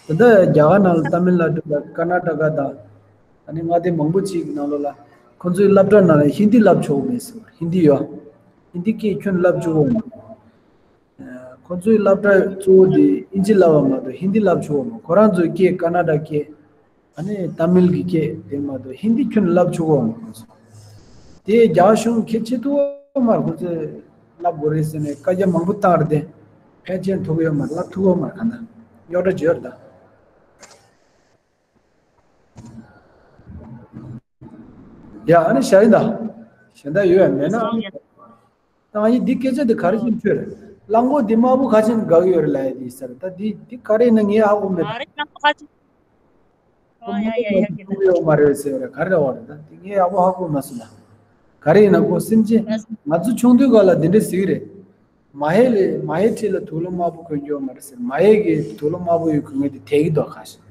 ད་ལྟ་རྒྱ་གར་ནང་ལ་ཏ་མིལ་ནཱ་ཌུ་དང་ཀར་ནཱ་ཊ་ཀ་དང་། ཨ་ནི་མངའ་སྡེ་མང་པོ་ཅིག་གི་ནང་ལོགས་ལ་ཁོ་ཚོའི་སློབ་གྲྭ་ནང་ལ་ཧིན་དི་བསླབ་ཆོག་མེད་ཟེར། ཧིན་དི་ཡོད། ཧིན་དི་སྐད་ཁྱོན་བསླབ་ཆོག་གོ་མ། ཁོ་ཚོའི་སློབ་གྲྭ་གཙོ་བོ་དེ་ཨིན་ཇི་བསླབ་པ་མ་གཏོགས་ཧིན་དི་བསླབ་ཆོག་གོ་མ། ཁོ་རང་ཚོའི་སྐད་ཀར་ནཱ་ཊ་སྐད། ཨ་ནི་ཏ་མིལ་གྱི་སྐད་དེ་མ་གཏོགས་ཧིན་དི་ཁྱོན་བསླབ་ཆོག་གོ་མ་ཁོ་ཚོ། དེ་རྒྱ་གཞུང་གིས་ཁྱེད་ཆེ་ཐུ་མར་ཁོ་ཚོས་བསླབ་དགོས་རེད་ཟེར་ནས་བཀའ་རྒྱ་མང་པོ་བཏང་རེད་དེ། ཕལ་ཆེར་ཐུག་ཡོད་མ་རེད། ལབ་ཐུབ་ཡོད་མ་རེད། ག་ན་རྙོག་དྲ་ཅིག་ཡོད་རེད་ད། ཡ། ཨ་ནི་ཞར་ཡིན་ད། གཞན་དག་ཡོད་ཡ་མེད་ན། ཨ་ནི་ད་ང་ཡིས་འདི་སྐད་ཆ་འདི་ག་རེ་བྱས་ནས་ཤོད་རེད། གླང་གོག་འདི་དམར་པོ་ག་ཅིག་དགའ་གི་ཡོད་རེད་ལབ་ཡ་འདི་ཟེར། ད་འདི་འདི་ག་རེ་ཡིན་ན་ངས་ཧ་གོ་མེད། ཨ་རེ། གླང་གོག་ག་ཅིག་ཨོ་ཡ་ཡ་ཡ། ཐུག་ཡོད་མ་རེད་ཟེར་རེད། ག་རེ་རེད་བ་རེད། ད་དེ་ངས་ཡག་པོ་ཧ་གོ་མ་སོང་ད། ག་རེ་ཡིན་ན་ཁོ་སེམས་ཅན་ང་ཚོ་ཆུང་དུས་སྐབས་ལ་འདི་འདྲ་ཟེར་གི་རེད། མ་ཧེ་ལས་མ་ཧེ་ཁྲིད་ལ་དུག་ལོག་དམར་པོ་གོན་གྱི་ཡོད་མ་རེད་ཟེར། མ་ཧེ་གིས་དུག་ལོག་དམར་པོ་ཡོད་གོན་མཁན་དེ་དེད་ཀྱི་འདུག་ཁ་ཤས།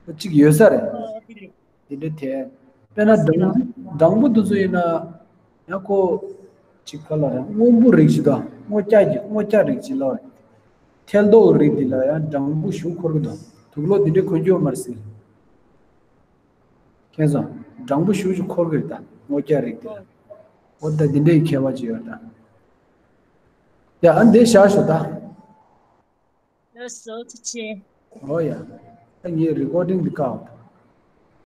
ཁོ་གཅིག་ཡོད་ས་རེད། ཨོ་དེ་རེད། དེ་འདྲ་དེ། དཔེར་ན་སྦྲང་སྦྲང་བུ་དེ་ཚོ་ཡིན་ན། ཡང་ཁོ་གཅིག་ག་ལ་རེད། སྔོན་པོ་རིགས་ཅིག་དང་སྔོ་སྐྱ་གི་སྔོ་སྐྱ་རིགས་ཅིག་ལ་རེད། ཐལ་མདོག་རིགས་འདི་ལ་ཡང་སྦྲང་བུ་གཞུག་འཁོར་གི་འདུག་དུག་ལོག་འདི་འདྲ་གོན་གྱི་ཡོད་མ་རེད་ཟེར། མཁྱེན་སོང་། སྦྲང་བུ་གཞུག་ཅིག་འཁོར་གི་རེད་ད། སྔོ་སྐྱ་རིགས་འདི་ལ། འོ་ད་འདི་འདྲའི་ཁྱད་པར་ཅིག་ཡོད་ད། ཡ། ཨ་འདི་བཞག་ཞོག་ད། ལགས་སོ། ཐུགས་རྗེ་ཆེ། ཨོ་ཡ། ད་ངས་རི་ཀོར་ཌིང་འདི་བཀག་འོ་ད།